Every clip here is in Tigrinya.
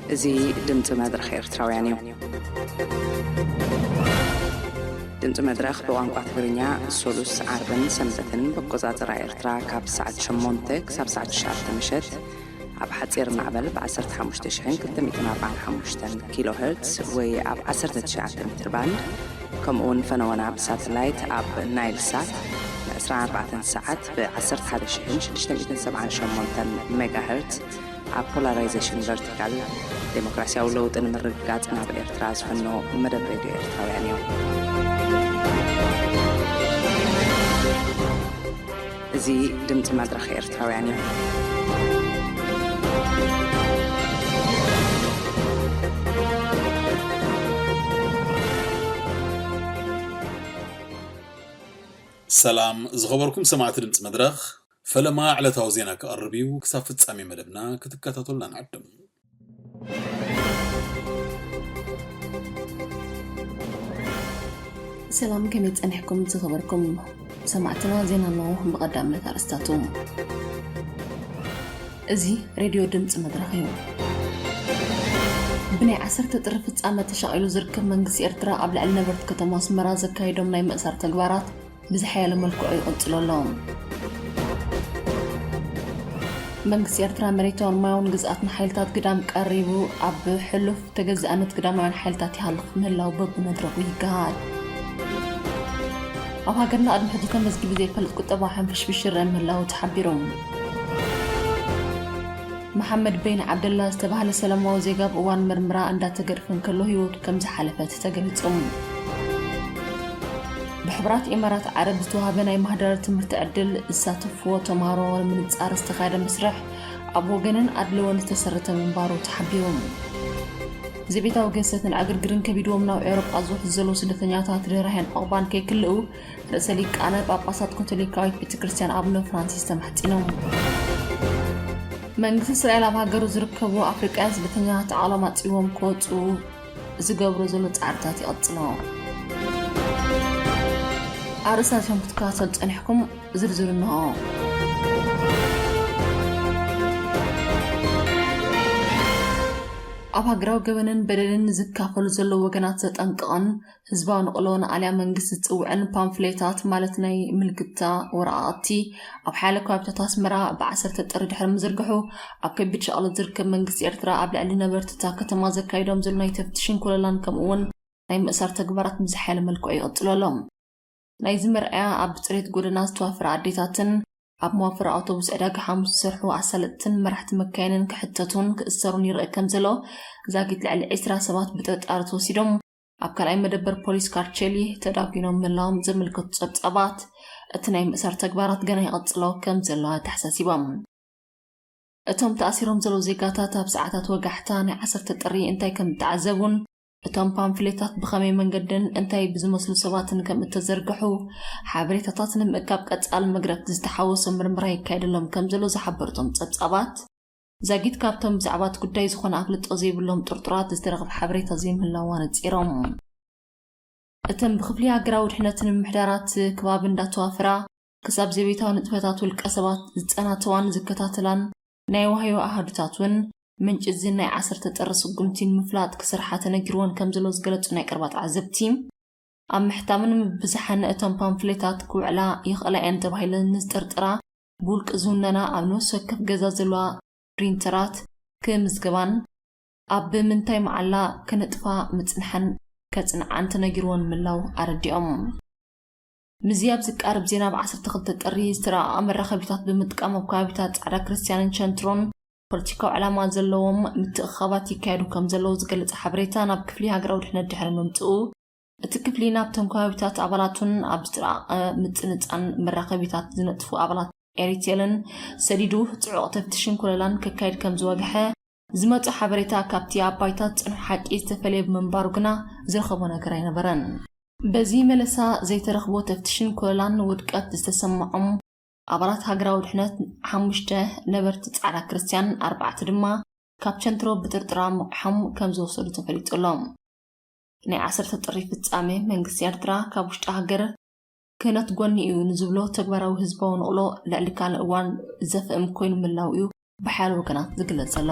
እዚ ድምፂ መድረኽ ኤርትራውያን እዩ። ድምፂ መድረኽ ብቋንቋ ትግርኛ ሶሉስ፣ ዓርብን ሰንበትን ብኣቆፃፅራ ኤርትራ ካብ ሰዓት ሸሞንተ ክሳብ ሰዓት ትሽዓተ ምሸት ኣብ ሓፂር ማዕበል ብ ዓሰርተ ሓሙሽተ ሽሕን ክልተ ሚእትን ኣርባዓን ሓሙሽተን ኪሎ ሄርትስ ወይ ኣብ ዓሰርተ ትሽዓተ ሜትር ባንድ፣ ከምኡ እውን ፈነወና ብሳተላይት ኣብ ናይል ሳት ን ዕስራን ኣርባዕተን ሰዓት ብ ዓሰርተ ሓደ ሽሕን ሽዱሽተ ሚእትን ሰብዓን ሸሞንተን ሜጋ ሄርትስ ኣብ ፖላራይዜሽን ቨርቲካል፣ ዴሞክራሲያዊ ለውጢ ንምርግጋጽ ናብ ኤርትራ ዝፍኖ መደብ ሬድዮ ኤርትራውያን እዩ። እዚ ድምጺ መድረኽ ኤርትራውያን እዩ። ሰላም ዝኸበርኩም ሰማዕቲ ድምፂ መድረኽ፣ ፈለማ ዕለታዊ ዜና ክቐርብ እዩ። ክሳብ ፍጻሜ መደብና ክትከታተሉና ንዕድም። ሰላም፣ ከመይ ጸኒሕኩም ዝኸበርኩም ሰማዕትና? ዜና ነው። ብቐዳምነት ኣርእስታቱ። እዚ ሬድዮ ድምፂ መድረኽ እዩ። ብናይ ዓሰርተ ጥሪ ፍጻመ ተሻቒሉ ዝርከብ መንግስቲ ኤርትራ ኣብ ልዕሊ ነበርቲ ከተማ ኣስመራ ዘካየዶም ናይ ምእሳር ተግባራት ብዝሓየለ መልክዑ ይቕጽሎ ኣሎ። መንግስቲ ኤርትራ መሬታውን ማያውን ግዝኣት ንሓይልታት ግዳም ቀሪቡ ኣብ ሕሉፍ ተገዛእነት ግዳማውያን ሓይልታት ይሃልኽ ምህላው በብመድረኹ ይገሃድ። ኣብ ሃገርና ቅድሚ ሕጂ ተመዝጊቡ ዘይፈልጥ ቁጠባ ሓንፍሽፍሽ ይረአ ምህላው ተሓቢሩ። መሓመድ በይን ዓብደላ ዝተባህለ ሰላማዊ ዜጋ ብእዋን ምርምራ እንዳተገርፈ እንከሎ ህይወቱ ከም ዝሓለፈት ተገሊጹ። ብሕቡራት ኢማራት ዓረብ ዝተዋህበ ናይ ማህደረ ትምህርቲ ዕድል ዝሳተፍዎ ተምሃሮ ንምንጻር ዝተኻየደ መስርሕ ኣብ ወገንን ኣድልዎን ዝተሰረተ ምንባሩ ተሓቢሩ። ዘቤታዊ ገሰትን ዕግርግርን ከቢድዎም ናብ ኤውሮጳ ዝውሕዙ ዘለዉ ስደተኛታት ርህራሄን ዕቑባን ከይክልኡ ርእሰ ሊቃነ ጳጳሳት ካቶሊካዊት ቤተ ክርስቲያን ኣቡነ ፍራንሲስ ተማሕጺኖም። መንግስቲ እስራኤል ኣብ ሃገሩ ዝርከቡ ኣፍሪቃውያን ስደተኛታት ዓለም ኣጽዎም ክወጹ ዝገብሮ ዘሎ ጻዕርታት ይቐጽሎ። ኣርእስታት እዮም ክትከታተሉ ጸኒሕኩም፣ ዝርዝሩ እንሆ። ኣብ ሃገራዊ ገበንን በደልን ዝካፈሉ ዘለዉ ወገናት ዘጠንቅቕን ህዝባዊ ንቕሎ ንኣልያ መንግስቲ ዝጽውዕን ፓምፍሌታት፣ ማለት ናይ ምልክታ ወረቓቕቲ፣ ኣብ ሓያለ ከባቢታት ኣስመራ ብዓሰርተ ጥሪ ድሕሪ ምዝርግሑ፣ ኣብ ከቢድ ሻቕሎት ዝርከብ መንግስቲ ኤርትራ ኣብ ልዕሊ ነበርቲ እታ ከተማ ዘካይዶም ዘሎ ናይ ተፍትሽን ኮለላን ከምኡ እውን ናይ ምእሳር ተግባራት ብዝሓየለ መልክዑ ይቕጽሎ ኣሎ። ናይዚ መርኣያ ኣብ ጽሬት ጎደና ዝተዋፈራ ኣዴታትን ኣብ መዋፈሪ ኣውቶቡስ ዕዳጋ ሓሙስ ዝሰርሑ ኣሳለጥትን መራሕቲ መካይንን ክሕተቱን ክእሰሩን ይረአ ከም ዘሎ፣ ዛጊት ልዕሊ ዕስራ ሰባት ብጥርጣረ ተወሲዶም ኣብ ካልኣይ መደበር ፖሊስ ካርቸሊ ተዳጒኖም ምህላዎም ዘመልከቱ ጸብጻባት፣ እቲ ናይ ምእሳር ተግባራት ገና ይቐጽሎ ከም ዘሎ ኣተሓሳሲቦም። እቶም ተኣሲሮም ዘለዉ ዜጋታት ኣብ ሰዓታት ወጋሕታ ናይ ዓሰርተ ጥሪ እንታይ ከም ዝተዓዘቡን እቶም ፓምፍሌታት ብኸመይ መንገድን እንታይ ብዝመስሉ ሰባትን ከም እተዘርግሑ ሓበሬታታት ንምእካብ ቀጻሊ መግረፍቲ ዝተሓወሶ ምርመራ ይካየደሎም ከም ዘሎ ዝሓበሩ እቶም ጸብጻባት፣ ዛጊት ካብቶም ብዛዕባ እቲ ጉዳይ ዝኾነ ኣፍልጦ ዘይብሎም ጥርጡራት ዝተረኽበ ሓበሬታ ዘይምህላው ኣነጺሮም። እተን ብክፍሊ ሃገራዊ ድሕነትን ምምሕዳራት ከባቢ እንዳተዋፈራ ክሳብ ዘቤታዊ ንጥፈታት ውልቀ ሰባት ዝጸናተዋን ዝከታተላን ናይ ዋህዮ ኣሃዱታት እውን፣ ምንጪ እዚ ናይ ዓሰርተ ጥሪ ስጉምቲ ንምፍላጥ ክሰርሓ ተነጊርወን ከም ዘሎ ዝገለጹ ናይ ቀረባ ተዓዘብቲ፣ ኣብ ምሕታምን ምብዝሓን እቶም ፓምፍሌታት ክውዕላ ይኽእላ እየን ተባሂለን ንዝጥርጥራ ብውልቂ ዝውነና ኣብ ነፍሲ ወከፍ ገዛ ዘለዋ ፕሪንተራት ክምዝገባን ኣብ ብምንታይ መዓላ ክነጥፋ ምጽንሐን ከጽንዓን ተነጊርወን ምህላው ኣረዲኦም። ምስዚ ኣብ ዝቃረብ ዜና፣ ብ ዓሰርተ ክልተ ጥሪ ዝተራቐቐ መራኸቢታት ብምጥቃም ኣብ ከባቢታት ጻዕዳ ክርስትያንን ቸንትሮን ፖለቲካዊ ዕላማ ዘለዎም ምትእኽኻባት ይካየዱ ከም ዘለዉ ዝገልጽ ሓበሬታ ናብ ክፍሊ ሃገራዊ ድሕነት ድሕሪ ምምጽኡ፣ እቲ ክፍሊ ናብቶም ከባቢታት ኣባላቱን ኣብ ዝተራቐቐ ምጽንጻን መራኸቢታት ዝነጥፉ ኣባላት ኤሪቴልን ሰዲዱ ጽዑቕ ተፍትሽን ኮለላን ከካይድ ከም ዝወግሐ ዝመጹ ሓበሬታ ካብቲ ኣብ ባይታ ዝጸንሑ ሓቂ ዝተፈለየ ብምንባሩ ግና ዝረኸቦ ነገር ኣይነበረን። በዚ መለሳ ዘይተረኽቦ ተፍትሽን ኮለላን ውድቀት ዝተሰምዖም ኣባላት ሃገራዊ ድሕነት፣ ሓሙሽተ ነበርቲ ጻዕዳ ክርስትያን፣ ኣርባዕተ ድማ ካብ ቸንትሮ ብጥርጥራ ምቑሖም ከም ዝወሰዱ ተፈሊጡ ኣሎ። ናይ ዓሰርተ ጥሪ ፍጻሜ መንግስቲ ኤርትራ ካብ ውሽጢ ሃገር ክህነት ጎኒ እዩ ንዝብሎ ተግባራዊ ህዝባዊ ንቕሎ ልዕሊ ካልእ እዋን ዘፍእም ኮይኑ ምህላው እዩ ብሓያሎ ወገናት ዝግለጽ ዘሎ።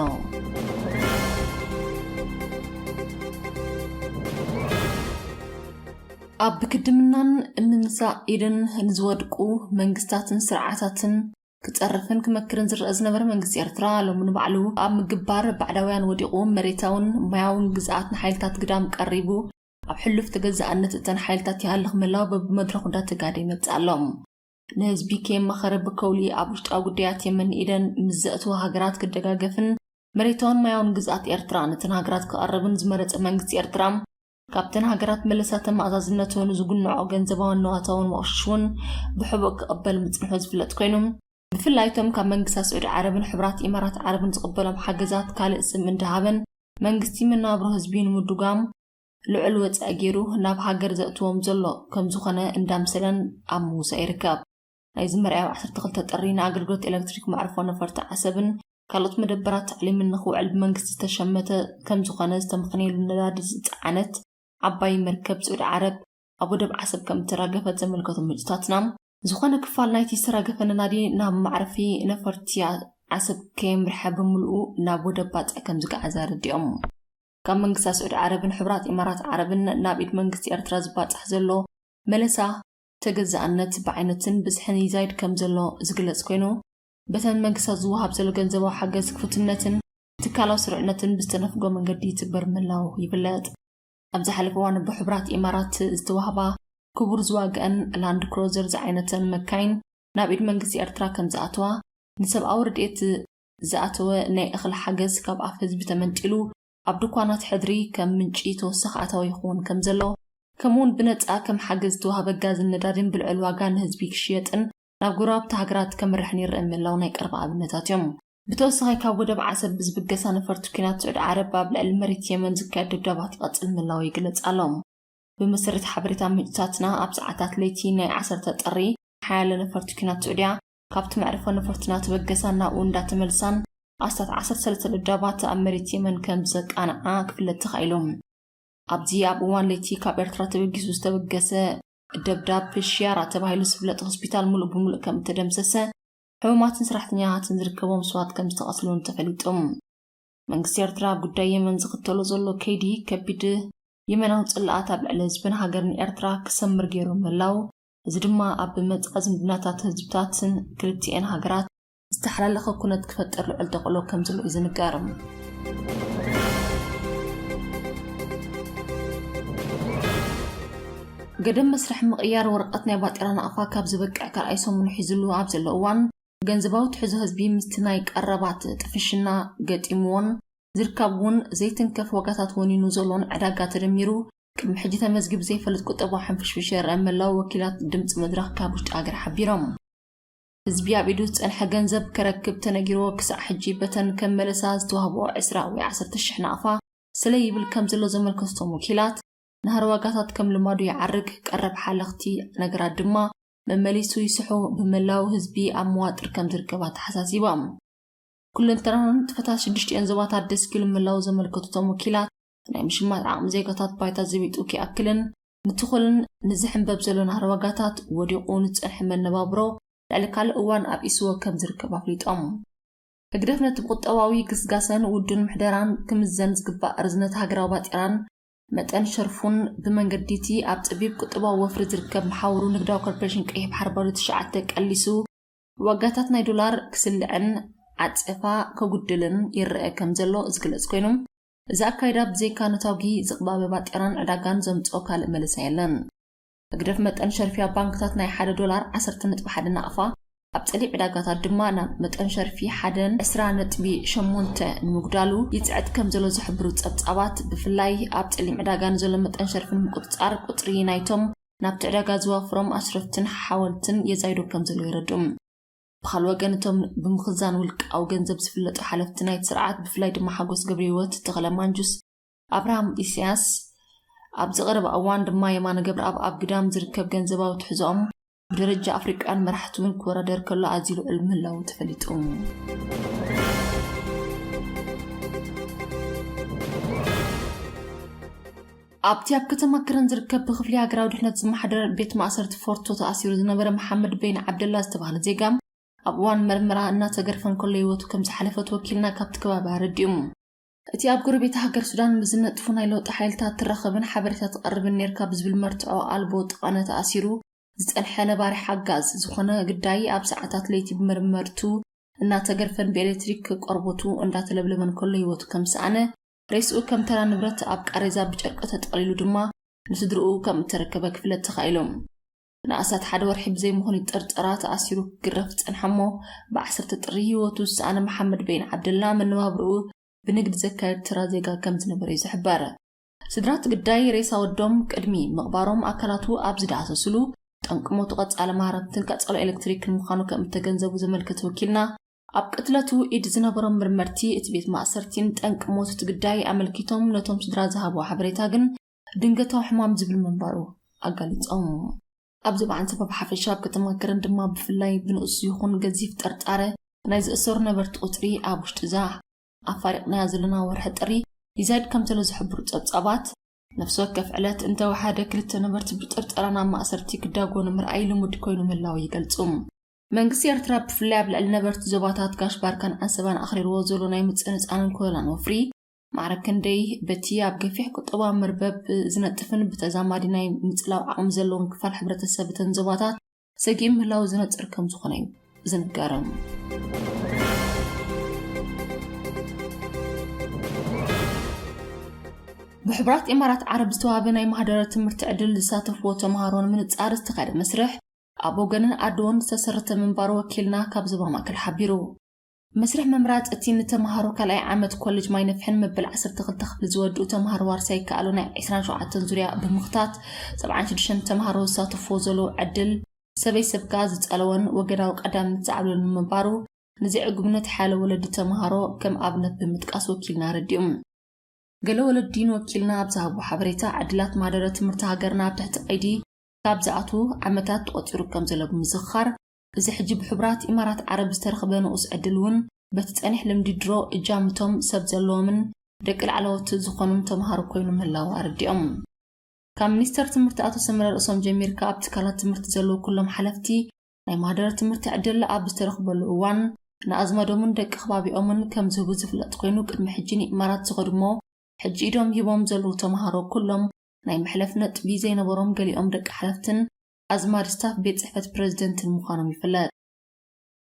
ኣብ ክድምናን ምምሳእ ኢድን ንዝወድቁ መንግስታትን ስርዓታትን ክጸርፍን ክመክርን ዝረኣ ዝነበረ መንግስቲ ኤርትራ፣ ሎሚ ንባዕሉ ኣብ ምግባር ባዕዳውያን ወዲቑ፣ መሬታውን ማያውን ግዝኣት ንሓይልታት ግዳም ቀሪቡ፣ ኣብ ሕሉፍ ተገዛእነት እተን ሓይልታት ይሃልኽ ምህላው በብመድረኹ እንዳተጋደ ይመጽእ ኣሎ። ንህዝቢ ከየማኸረ ብከውሊ ኣብ ውሽጣዊ ጉዳያት የመን ኢደን ምስ ዘእትዋ ሃገራት ክደጋገፍን መሬታውን ማያውን ግዝኣት ኤርትራ ነተን ሃገራት ክቐርብን ዝመረጸ መንግስቲ ኤርትራ፣ ካብተን ሃገራት መለሳ ተመኣዛዝነቱ ንዝጉንዖ ገንዘባውን ንዋታውን መቑሽሽ እውን ብሕቡእ ክቕበል ምጽንሑ ዝፍለጥ ኮይኑ፣ ብፍላይ እቶም ካብ መንግስታት ስዑዲ ዓረብን ሕቡራት ኢማራት ዓረብን ዝቕበሎም ሓገዛት ካልእ ስም እንዳሃበን መንግስቲ መነባብሮ ህዝቢ ንምድጓም ልዑል ወጻኢ ገይሩ ናብ ሃገር ዘእትዎም ዘሎ ከም ዝኾነ እንዳምሰለን ኣብ ምውሳእ ይርከብ። ናይዚ መርኣያ ዓሰርተ ክልተ ጥሪ ንኣገልግሎት ኤሌክትሪክ መዕርፎ ነፈርቲ ዓሰብን ካልኦት መደበራት ታዕሊምን ንኽውዕል ብመንግስቲ ዝተሸመተ ከም ዝኾነ ዝተመኽነየሉ ነዳዲ ዝጸዓነት ዓባይ መርከብ ስዑዲ ዓረብ ኣብ ወደብ ዓሰብ ከም እተራገፈት ዘመልከቱ ምንጭታትና፣ ዝኾነ ክፋል ናይቲ ዝተራገፈ ነዳዲ ናብ መዕረፊ ነፈርቲ ዓሰብ ከየምርሐ ብምልኡ ናብ ወደብ ባጽዕ ከም ዝገዓዘ ኣረዲኦም። ካብ መንግስታት ስዑዲ ዓረብን ሕቡራት ኢማራት ዓረብን ናብ ኢድ መንግስቲ ኤርትራ ዝባጻሕ ዘሎ መለሳ ተገዛእነት ብዓይነትን ብዝሕን ይዛይድ ከም ዘሎ ዝግለጽ ኮይኑ፣ በተን መንግስታት ዝወሃብ ዘሎ ገንዘባዊ ሓገዝ ክፉትነትን ትካላዊ ስሩዕነትን ብዝተነፍጎ መንገዲ ይትግበር ምህላው ይፍለጥ። ኣብ ዝሓለፈ እዋን ብሕቡራት ኢማራት ዝተዋህባ ክቡር ዝዋግአን ላንድ ክሮዘር ዝዓይነተን መካይን ናብ ኢድ መንግስቲ ኤርትራ ከም ዝኣተዋ፣ ንሰብኣዊ ረድኤት ዝኣተወ ናይ እኽሊ ሓገዝ ካብ ኣፍ ህዝቢ ተመንጢሉ ኣብ ድኳናት ሕድሪ ከም ምንጪ ተወሳኺ ኣታዊ ይኸውን ከም ዘሎ፣ ከምኡውን ብነጻ ከም ሓገዝ ዝተዋህበ ጋዝን ነዳድን ብልዑል ዋጋ ንህዝቢ ክሽየጥን ናብ ጎረባብቲ ሃገራት ከምርሕን ይረአ ምህላው ናይ ቀረባ ኣብነታት እዮም። ብተወሳኺ ካብ ወደብ ዓሰብ ብዝብገሳ ነፈርቲ ኲናት ስዑዲ ዓረብ ኣብ ልዕሊ መሬት የመን ዝካየድ ደብዳባት ይቐጽል ምህላው ይግለጽ ኣሎ። ብመሰረት ሓበሬታ ምንጭታትና ኣብ ሰዓታት ለይቲ ናይ ዓሰርተ ጥሪ ሓያለ ነፈርቲ ኲናት ስዑድያ ካብቲ መዕርፎ ነፈርቲ እናተበገሳን ናብኡ እንዳተመልሳን ኣስታት ዓሰርተ ሰለስተ ደብዳባት ኣብ መሬት የመን ከም ዘቃንዓ ክፍለጥ ተኻኢሉ። ኣብዚ ኣብ እዋን ለይቲ ካብ ኤርትራ ተበጊሱ ዝተበገሰ ደብዳብ ሺያራ ተባሂሉ ዝፍለጥ ሆስፒታል ሙሉእ ብሙሉእ ከም እተደምሰሰ፣ ሕሙማትን ሰራሕተኛታትን ዝርከቦም ሰባት ከም ዝተቐስሉን ተፈሊጡ። መንግስቲ ኤርትራ ኣብ ጉዳይ የመን ዝኽተሎ ዘሎ ከይዲ ከቢድ የመናዊ ጽልኣት ኣብ ልዕሊ ህዝብን ሃገርን ኤርትራ ክሰምር ገይሩ ምህላው፣ እዚ ድማ ኣብ መጻኢ ዝምድናታት ህዝብታትን ክልቲኤን ሃገራት ዝተሓላለኸ ኩነት ክፈጥር ልዑል ተኽእሎ ከም ዘሎ እዩ ዝንገር። ገደብ መስርሕ ምቕያር ወረቐት ናይ ባጤራ ናቕፋ ካብ ዝበቅዕ ካልኣይ ሰሙን ሒዝሉ ኣብ ዘሎ እዋን፣ ገንዘባዊ ትሕዞ ህዝቢ ምስቲ ናይ ቀረባት ጥፍሽና ገጢምዎን ዝርከብ እውን ዘይትንከፍ ዋጋታት ወኒኑ ዘሎን ዕዳጋ ተደሚሩ፣ ቅድሚ ሕጂ ተመዝጊቡ ዘይፈልጥ ቁጠባዊ ሕንፍሽፍሽ የርአ ምህላው ወኪላት ድምፂ መድረኽ ካብ ውሽጢ ሃገር ሓቢሮም። ህዝቢ ኣብ ኢዱ ዝጸንሐ ገንዘብ ከረክብ ተነጊርዎ ክሳዕ ሕጂ በተን ከም መለሳ ዝተዋህብኦ ዕስራ ወይ ዓሰርተ ሽሕ ናቕፋ ስለ ይብል ከም ዘሎ ዘመልከቱ እቶም ወኪላት፣ ናህሪ ዋጋታት ከም ልማዱ ይዓርግ፣ ቀረብ ሓለኽቲ ነገራት ድማ መመሊሱ ይስሑ ብምህላው ህዝቢ ኣብ መዋጥር ከም ዝርከብ ኣተሓሳሲቦም። ኩለንተናዊ ንጥፈታት ሽዱሽቲኤን ዞባታት ደስኪሉ ምህላው ዘመልከቱ እቶም ወኪላት፣ ናይ ምሽማት ዓቕሚ ዜጋታት ባይታ ዘቢጡ ክይኣክልን ንትኹልን ንዝሕንበብ ዘሎ ናህሪ ዋጋታት ወዲቑ ንዝጸንሐ መነባብሮ ልዕሊ ካልእ እዋን ኣብኢስዎ ከም ዝርከብ ኣፍሊጦም። ህግደፍ ነቲ ብቁጠባዊ ግስጋሰን ውዱን ምሕደራን ክምዘን ዝግባእ ርዝነት ሃገራዊ ባጤራን መጠን ሸርፉን ብመንገዲ እቲ ኣብ ጸቢብ ቁጠባዊ ወፍሪ ዝርከብ መሓውሩ ንግዳዊ ኮርፖሬሽን ቀይሕ ባሕሪ ባዶ ትሽዓተ ቀሊሱ ዋጋታት ናይ ዶላር ክስልዕን ዓጸፋ ከጉድልን ይረአ ከም ዘሎ ዝግለጽ ኮይኑ፣ እዚ ኣካይዳ ብዘይካ ነታጒ ዝቕባበ ባጤራን ዕዳጋን ዘምጽኦ ካልእ መለሳ የለን። ህግደፍ መጠን ሸርፊ ኣብ ባንክታት ናይ ሓደ ዶላር ዓሰርተ ነጥቢ ሓደ ናቕፋ፣ ኣብ ጸሊም ዕዳጋታት ድማ ናብ መጠን ሸርፊ ሓደን ዕስራ ነጥቢ ሸሞንተ ንምጉዳሉ ይጽዕት ከም ዘሎ ዝሕብሩ ጸብጻባት፣ ብፍላይ ኣብ ጸሊም ዕዳጋ ንዘሎ መጠን ሸርፊ ንምቁጽጻር ቁጽሪ ናይቶም ናብቲ ዕዳጋ ዝዋፍሮም ኣሽረፍትን ሓወልትን የዛይዶ ከም ዘሎ የረድኡ። ብኻልእ ወገን፣ እቶም ብምኽዛን ውልቃዊ ገንዘብ ዝፍለጡ ሓለፍቲ ናይቲ ስርዓት፣ ብፍላይ ድማ ሓጎስ ገብረህይወት፣ ተኽለ ማንጁስ፣ ኣብርሃም ኢሳያስ፣ ኣብዚ ቀረባ እዋን ድማ የማነ ገብረኣብ ኣብ ግዳም ዝርከብ ገንዘባዊ ትሕዝኦም ብደረጃ ኣፍሪቃውያን መራሕቲ እውን ክወዳደር ከሎ ኣዝዩ ልዑል ምህላዉ ተፈሊጡ። ኣብቲ ኣብ ከተማ ከረን ዝርከብ ብክፍሊ ሃገራዊ ድሕነት ዝመሓደር ቤት ማእሰርቲ ፎርቶ ተኣሲሩ ዝነበረ መሓመድ በይን ዓብደላ ዝተባህለ ዜጋ፣ ኣብ እዋን መርመራ እናተገርፈ እንከሎ ህይወቱ ከም ዝሓለፈት ወኪልና ካብቲ ከባቢ ኣረዲኡ። እቲ ኣብ ጎረቤት ሃገር ሱዳን ምስ ዝነጥፉ ናይ ለውጢ ሓይልታት ትራኸብን ሓበሬታ ትቐርብን ነይርካ ብዝብል መርትዖ ኣልቦ ጥቓነ ተኣሲሩ ዝጸንሐ ነባሪ ሓጋዝ ዝኾነ ግዳይ፣ ኣብ ሰዓታት ለይቲ ብመርመርቱ እናተገርፈን ብኤሌክትሪክ ቆርበቱ እንዳተለብለበን ከሎ ህይወቱ ከም ዝሰኣነ፣ ሬስኡ ከም ተራ ንብረት ኣብ ቃሬዛ ብጨርቂ ተጠቕሊሉ ድማ ንስድርኡ ከም እተረከበ ክፍለጥ ተኻኢሉ። ንኣስታት ሓደ ወርሒ ብዘይ ምኹን ጥርጠራ ተኣሲሩ ክግረፍ ዝጸንሐ እሞ፣ ብ10 ጥሪ ህይወቱ ዝሰኣነ መሓመድ በይን ዓብደላ፣ መነባብርኡ ብንግዲ ዘካየድ ተራ ዜጋ ከም ዝነበረ እዩ ዝሕበር። ስድራ እቲ ግዳይ፣ ሬሳ ወዶም ቅድሚ ምቕባሮም ኣካላቱ ኣብ ዝዳህሰስሉ፣ ጠንቂ ሞቱ ቀጻሊ ማህረምትን ቀጸሎ ኤሌክትሪክን ምዃኑ ከም እተገንዘቡ ዘመልከተ ወኪልና፣ ኣብ ቅትለቱ ኢድ ዝነበሮም መርመርቲ እቲ ቤት ማእሰርቲን ጠንቂ ሞት እቲ ግዳይ ኣመልኪቶም ነቶም ስድራ ዝሃብዎ ሓበሬታ ግን ድንገታዊ ሕማም ዝብል ምንባሩ ኣጋሊጾም። ኣብዚ ብኣንጻሩ ብሓፈሻ ኣብ ከተማ ከረን ድማ ብፍላይ ብንኡስ ይኹን ገዚፍ ጥርጣረ ናይ ዝእሰሩ ነበርቲ ቁጽሪ ኣብ ውሽጢ እዛ ኣፋሪቕናያ ዘለና ወርሒ ጥሪ ይዛይድ ከም ዘሎ ዝሕብሩ ጸብጻባት፣ ነፍሲ ወከፍ ዕለት እንተወሓደ ክልተ ነበርቲ ብጥርጠራ ናብ ማእሰርቲ ክዳጎኑ ምርኣይ ልሙድ ኮይኑ ምህላው ይገልጹ። መንግስቲ ኤርትራ ብፍላይ ኣብ ልዕሊ ነበርቲ ዞባታት ጋሽ ባርካን ዓንሰባን ኣኽሪርዎ ዘሎ ናይ ምጽንጻንን ኮለላን ወፍሪ፣ ማዕረ ክንደይ በቲ ኣብ ገፊሕ ቁጠባዊ መርበብ ዝነጥፍን ብተዛማዲ ናይ ምጽላው ዓቕሚ ዘለዎን ክፋል ሕብረተሰብ እተን ዞባታት ሰጊኡ ምህላው ዝነጽር ከም ዝኾነ እዩ ዝንገር። ብሕቡራት ኢማራት ዓረብ ዝተዋህበ ናይ ማህደረ ትምህርቲ ዕድል ዝሳተፍዎ ተምሃሮ ንምንጻር ዝተኻየደ መስርሕ ኣብ ወገንን ኣድዎን ዝተሰረተ ምንባሩ ወኪልና ካብ ዞባ ማእከል ሓቢሩ። መስርሕ ምምራጽ እቲ ንተምሃሮ ካልኣይ ዓመት ኮሌጅ ማይ ነፍሕን መበል ዓሰርተ ክልተ ክፍሊ ዝወድኡ ተምሃሮ ዋርሳይ ይከኣሉ ናይ ዕስራን ሸውዓተን ዙርያ ብምኽታት፣ ሰብዓን ሽዱሽተን ተምሃሮ ዝሳተፍዎ ዘለዉ ዕድል ሰበይ ሰብካ ዝጸለወን ወገናዊ ቀዳምነት ዝዓብለሉን ምንባሩ፣ ንዘይዕጉብነት ሓያለ ወለዲ ተምሃሮ ከም ኣብነት ብምጥቃስ ወኪልና ኣረዲኡ። ገለ ወለዲ ንወኪልና ኣብ ዝሃብዎ ሓበሬታ፣ ዕድላት ማህደረ ትምህርቲ ሃገርና ኣብ ትሕቲ ቀይዲ ካብ ዝኣትዉ ዓመታት ተቖጺሩ ከም ዘሎ ብምዝኽኻር፣ እዚ ሕጂ ብሕቡራት ኢማራት ዓረብ ዝተረኽበ ንኡስ ዕድል እውን በቲ ጸኒሕ ልምዲ ድሮ እጃምቶም ሰብ ዘለዎምን ደቂ ላዕለዎት ዝኾኑን ተምሃሮ ኮይኑ ምህላዉ ኣረዲኦም። ካብ ሚኒስተር ትምህርቲ ኣቶ ሰመረ ርእሶም ጀሚርካ ኣብ ትካላት ትምህርቲ ዘለዉ ኩሎም ሓለፍቲ ናይ ማህደረ ትምህርቲ ዕድል ኣብ ዝተረኽበሉ እዋን ንኣዝማዶምን ደቂ ከባቢኦምን ከም ዝህቡ ዝፍለጥ ኮይኑ፣ ቅድሚ ሕጂ ንኢማራት ዝኸዱ እሞ ሕጂ ኢዶም ሂቦም ዘለዉ ተምሃሮ ኩሎም ናይ መሕለፍ ነጥቢ ዘይነበሮም፣ ገሊኦም ደቂ ሓለፍትን ኣዝማድ ስታፍ ቤት ጽሕፈት ፕረዚደንትን ምዃኖም ይፍለጥ።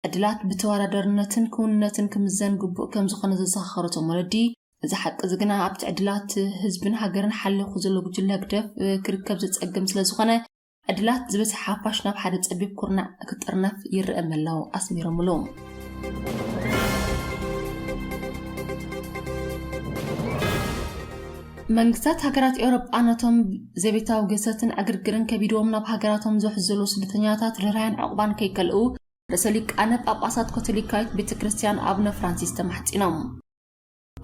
ዕድላት ብተወዳዳርነትን ክውንነትን ክምዘን ግቡእ ከም ዝኾነ ዘዘኻኸሩ እቶም ወለዲ፣ እዚ ሓቂ እዚ ግና ኣብቲ ዕድላት ህዝብን ሃገርን ሓሊኹ ዘሎ ጉጅለ ህግደፍ ክርከብ ዘጸግም ስለ ዝኾነ፣ ዕድላት ዝበዝሐ ሓፋሽ ናብ ሓደ ጸቢብ ኩርናዕ ክጥርነፍ ይረአ ምህላው ኣስሚሮምሉ። መንግስታት ሃገራት ኤውሮጳ ነቶም ዘቤታዊ ግህሰትን ዕግርግርን ከቢድዎም ናብ ሃገራቶም ዝውሕዙ ዘለዉ ስደተኛታት ርህራሄን ዕቑባን ከይከልኡ፣ ርእሰ ሊቃነ ጳጳሳት ካቶሊካዊት ቤተ ክርስቲያን ኣቡነ ፍራንሲስ ተማሕጺኖም።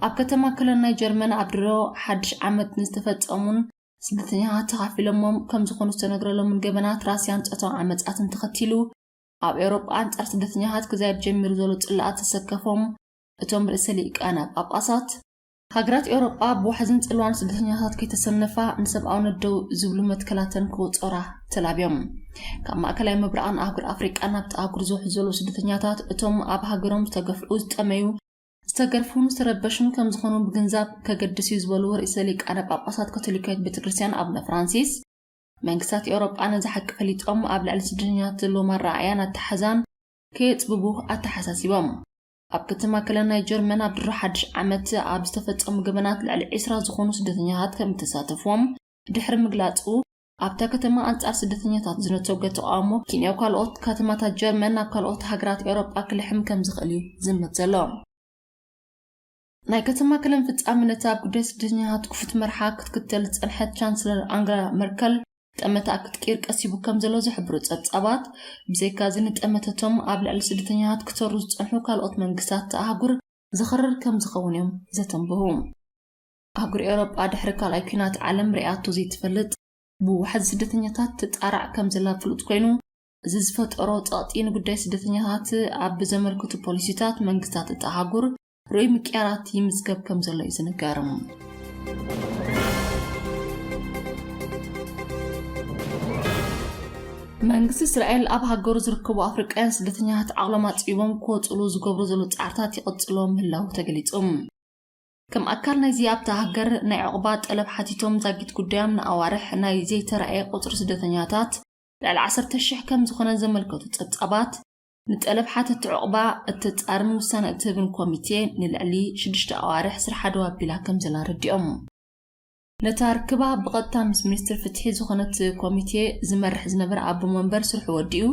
ኣብ ከተማ ኮሎን ናይ ጀርመን ኣብ ድሮ ሓድሽ ዓመት ንዝተፈጸሙን ስደተኛታት ተኻፊሎሞም ከም ዝኾኑ ዝተነግረሎምን ገበናት ራስያን ጾታዊ ዓመጻትን ተኸቲሉ፣ ኣብ ኤውሮጳ ኣንጻር ስደተኛታት ክዛየድ ጀሚሩ ዘሎ ጽልኣት ዘሰከፎም እቶም ርእሰ ሊቃነ ጳጳሳት፣ ሃገራት ኤውሮጳ ብዋሕዝን ጽልዋን ስደተኛታት ከይተሰነፋ፣ ንሰብኣውነት ደው ዝብሉ መትከላተን ክወጾራ ተላብዮም። ካብ ማእከላይ ምብራቕን ኣህጉር ኣፍሪቃን ናብቲ ኣህጉር ዝውሕዙ ዘለዉ ስደተኛታት፣ እቶም ኣብ ሃገሮም ዝተገፍዑ፣ ዝጠመዩ፣ ዝተገርፉን ዝተረበሹን ከም ዝኾኑ ምግንዛብ ከገድስ እዩ ዝበሉ ርእሰ ሊቃነ ጳጳሳት ካቶሊካዊት ቤተ ክርስቲያን ኣቡነ ፍራንሲስ፣ መንግስታት ኤውሮጳ ነዚ ሓቂ ፈሊጦም ኣብ ልዕሊ ስደተኛታት ዘለዎም ኣረኣእያን ኣተሓሕዛን ከየጽብቡ ኣተሓሳሲቦም። ኣብ ከተማ ኮሎን ናይ ጀርመን ኣብ ድሮ ሓድሽ ዓመት ኣብ ዝተፈጸሙ ገበናት ልዕሊ ዕስራ ዝኾኑ ስደተኛታት ከም እተሳተፍዎም ድሕሪ ምግላጹ፣ ኣብታ ከተማ ኣንጻር ስደተኛታት ዝነተገ ተቓውሞ ኪንዮ ካልኦት ከተማታት ጀርመን ናብ ካልኦት ሃገራት ኤውሮጳ ክልሕም ከም ዝኽእል እዩ ዝምት ዘሎ። ናይ ከተማ ኮሎን ፍጻመ ነቲ ኣብ ጉዳይ ስደተኛታት ክፉት መርሓ ክትክተል ዝጸንሐት ቻንስለር ኣንገላ መርከል ጠመታ ክትቅይር ቀሲቡ ከም ዘሎ ዝሕብሩ ጸብጻባት፣ ብዘይካዚ ንጠመተቶም ኣብ ልዕሊ ስደተኛታት ክሰሩ ዝጸንሑ ካልኦት መንግስታት ኣህጉር ዘኽርር ከም ዝኸውን እዮም ዘተንብሁ። ኣህጉር ኤውሮጳ ድሕሪ ካልኣይ ኲናት ዓለም ርእያቶ ዘይትፈልጥ ብዋሕዚ ስደተኛታት ትጣራዕ ከም ዘላ ፍሉጥ ኮይኑ፣ እዚ ዝፈጠሮ ጸቕጢ ንጉዳይ ስደተኛታት ኣብ ዘመልክቱ ፖሊሲታት መንግስታት እታ ኣህጉር ርኡይ ምቅያራት ይምዝገብ ከም ዘሎ እዩ ዝንገር። መንግስቲ እስራኤል ኣብ ሃገሩ ዝርከቡ ኣፍሪቃውያን ስደተኛታት ዓቕሎም ኣጽቢቦም ክወጽሉ ዝገብሩ ዘሎ ጻዕርታት ይቕጽሎ ምህላው ተገሊጹ። ከም ኣካል ናይዚ ኣብታ ሃገር ናይ ዕቑባ ጠለብ ሓቲቶም ዛጊት ጉዳዮም ንኣዋርሕ ናይ ዘይተራእየ ቁጽሪ ስደተኛታት ልዕሊ ዓሰርተ ሽሕ ከም ዝኾነ ዘመልከቱ ጸብጻባት፣ ንጠለብ ሓተቲ ዕቑባ እትጻርን ውሳነ እትህብን ኮሚቴ ንልዕሊ ሽዱሽተ ኣዋርሕ ስርሓ ደው ኣቢላ ከም ዘላ ኣረዲኦም። ነታ ርክባ ብቐጥታ ምስ ሚኒስትር ፍትሒ ዝኾነት ኮሚቴ ዝመርሕ ዝነበረ ኣቦ መንበር ስርሑ ወዲኡ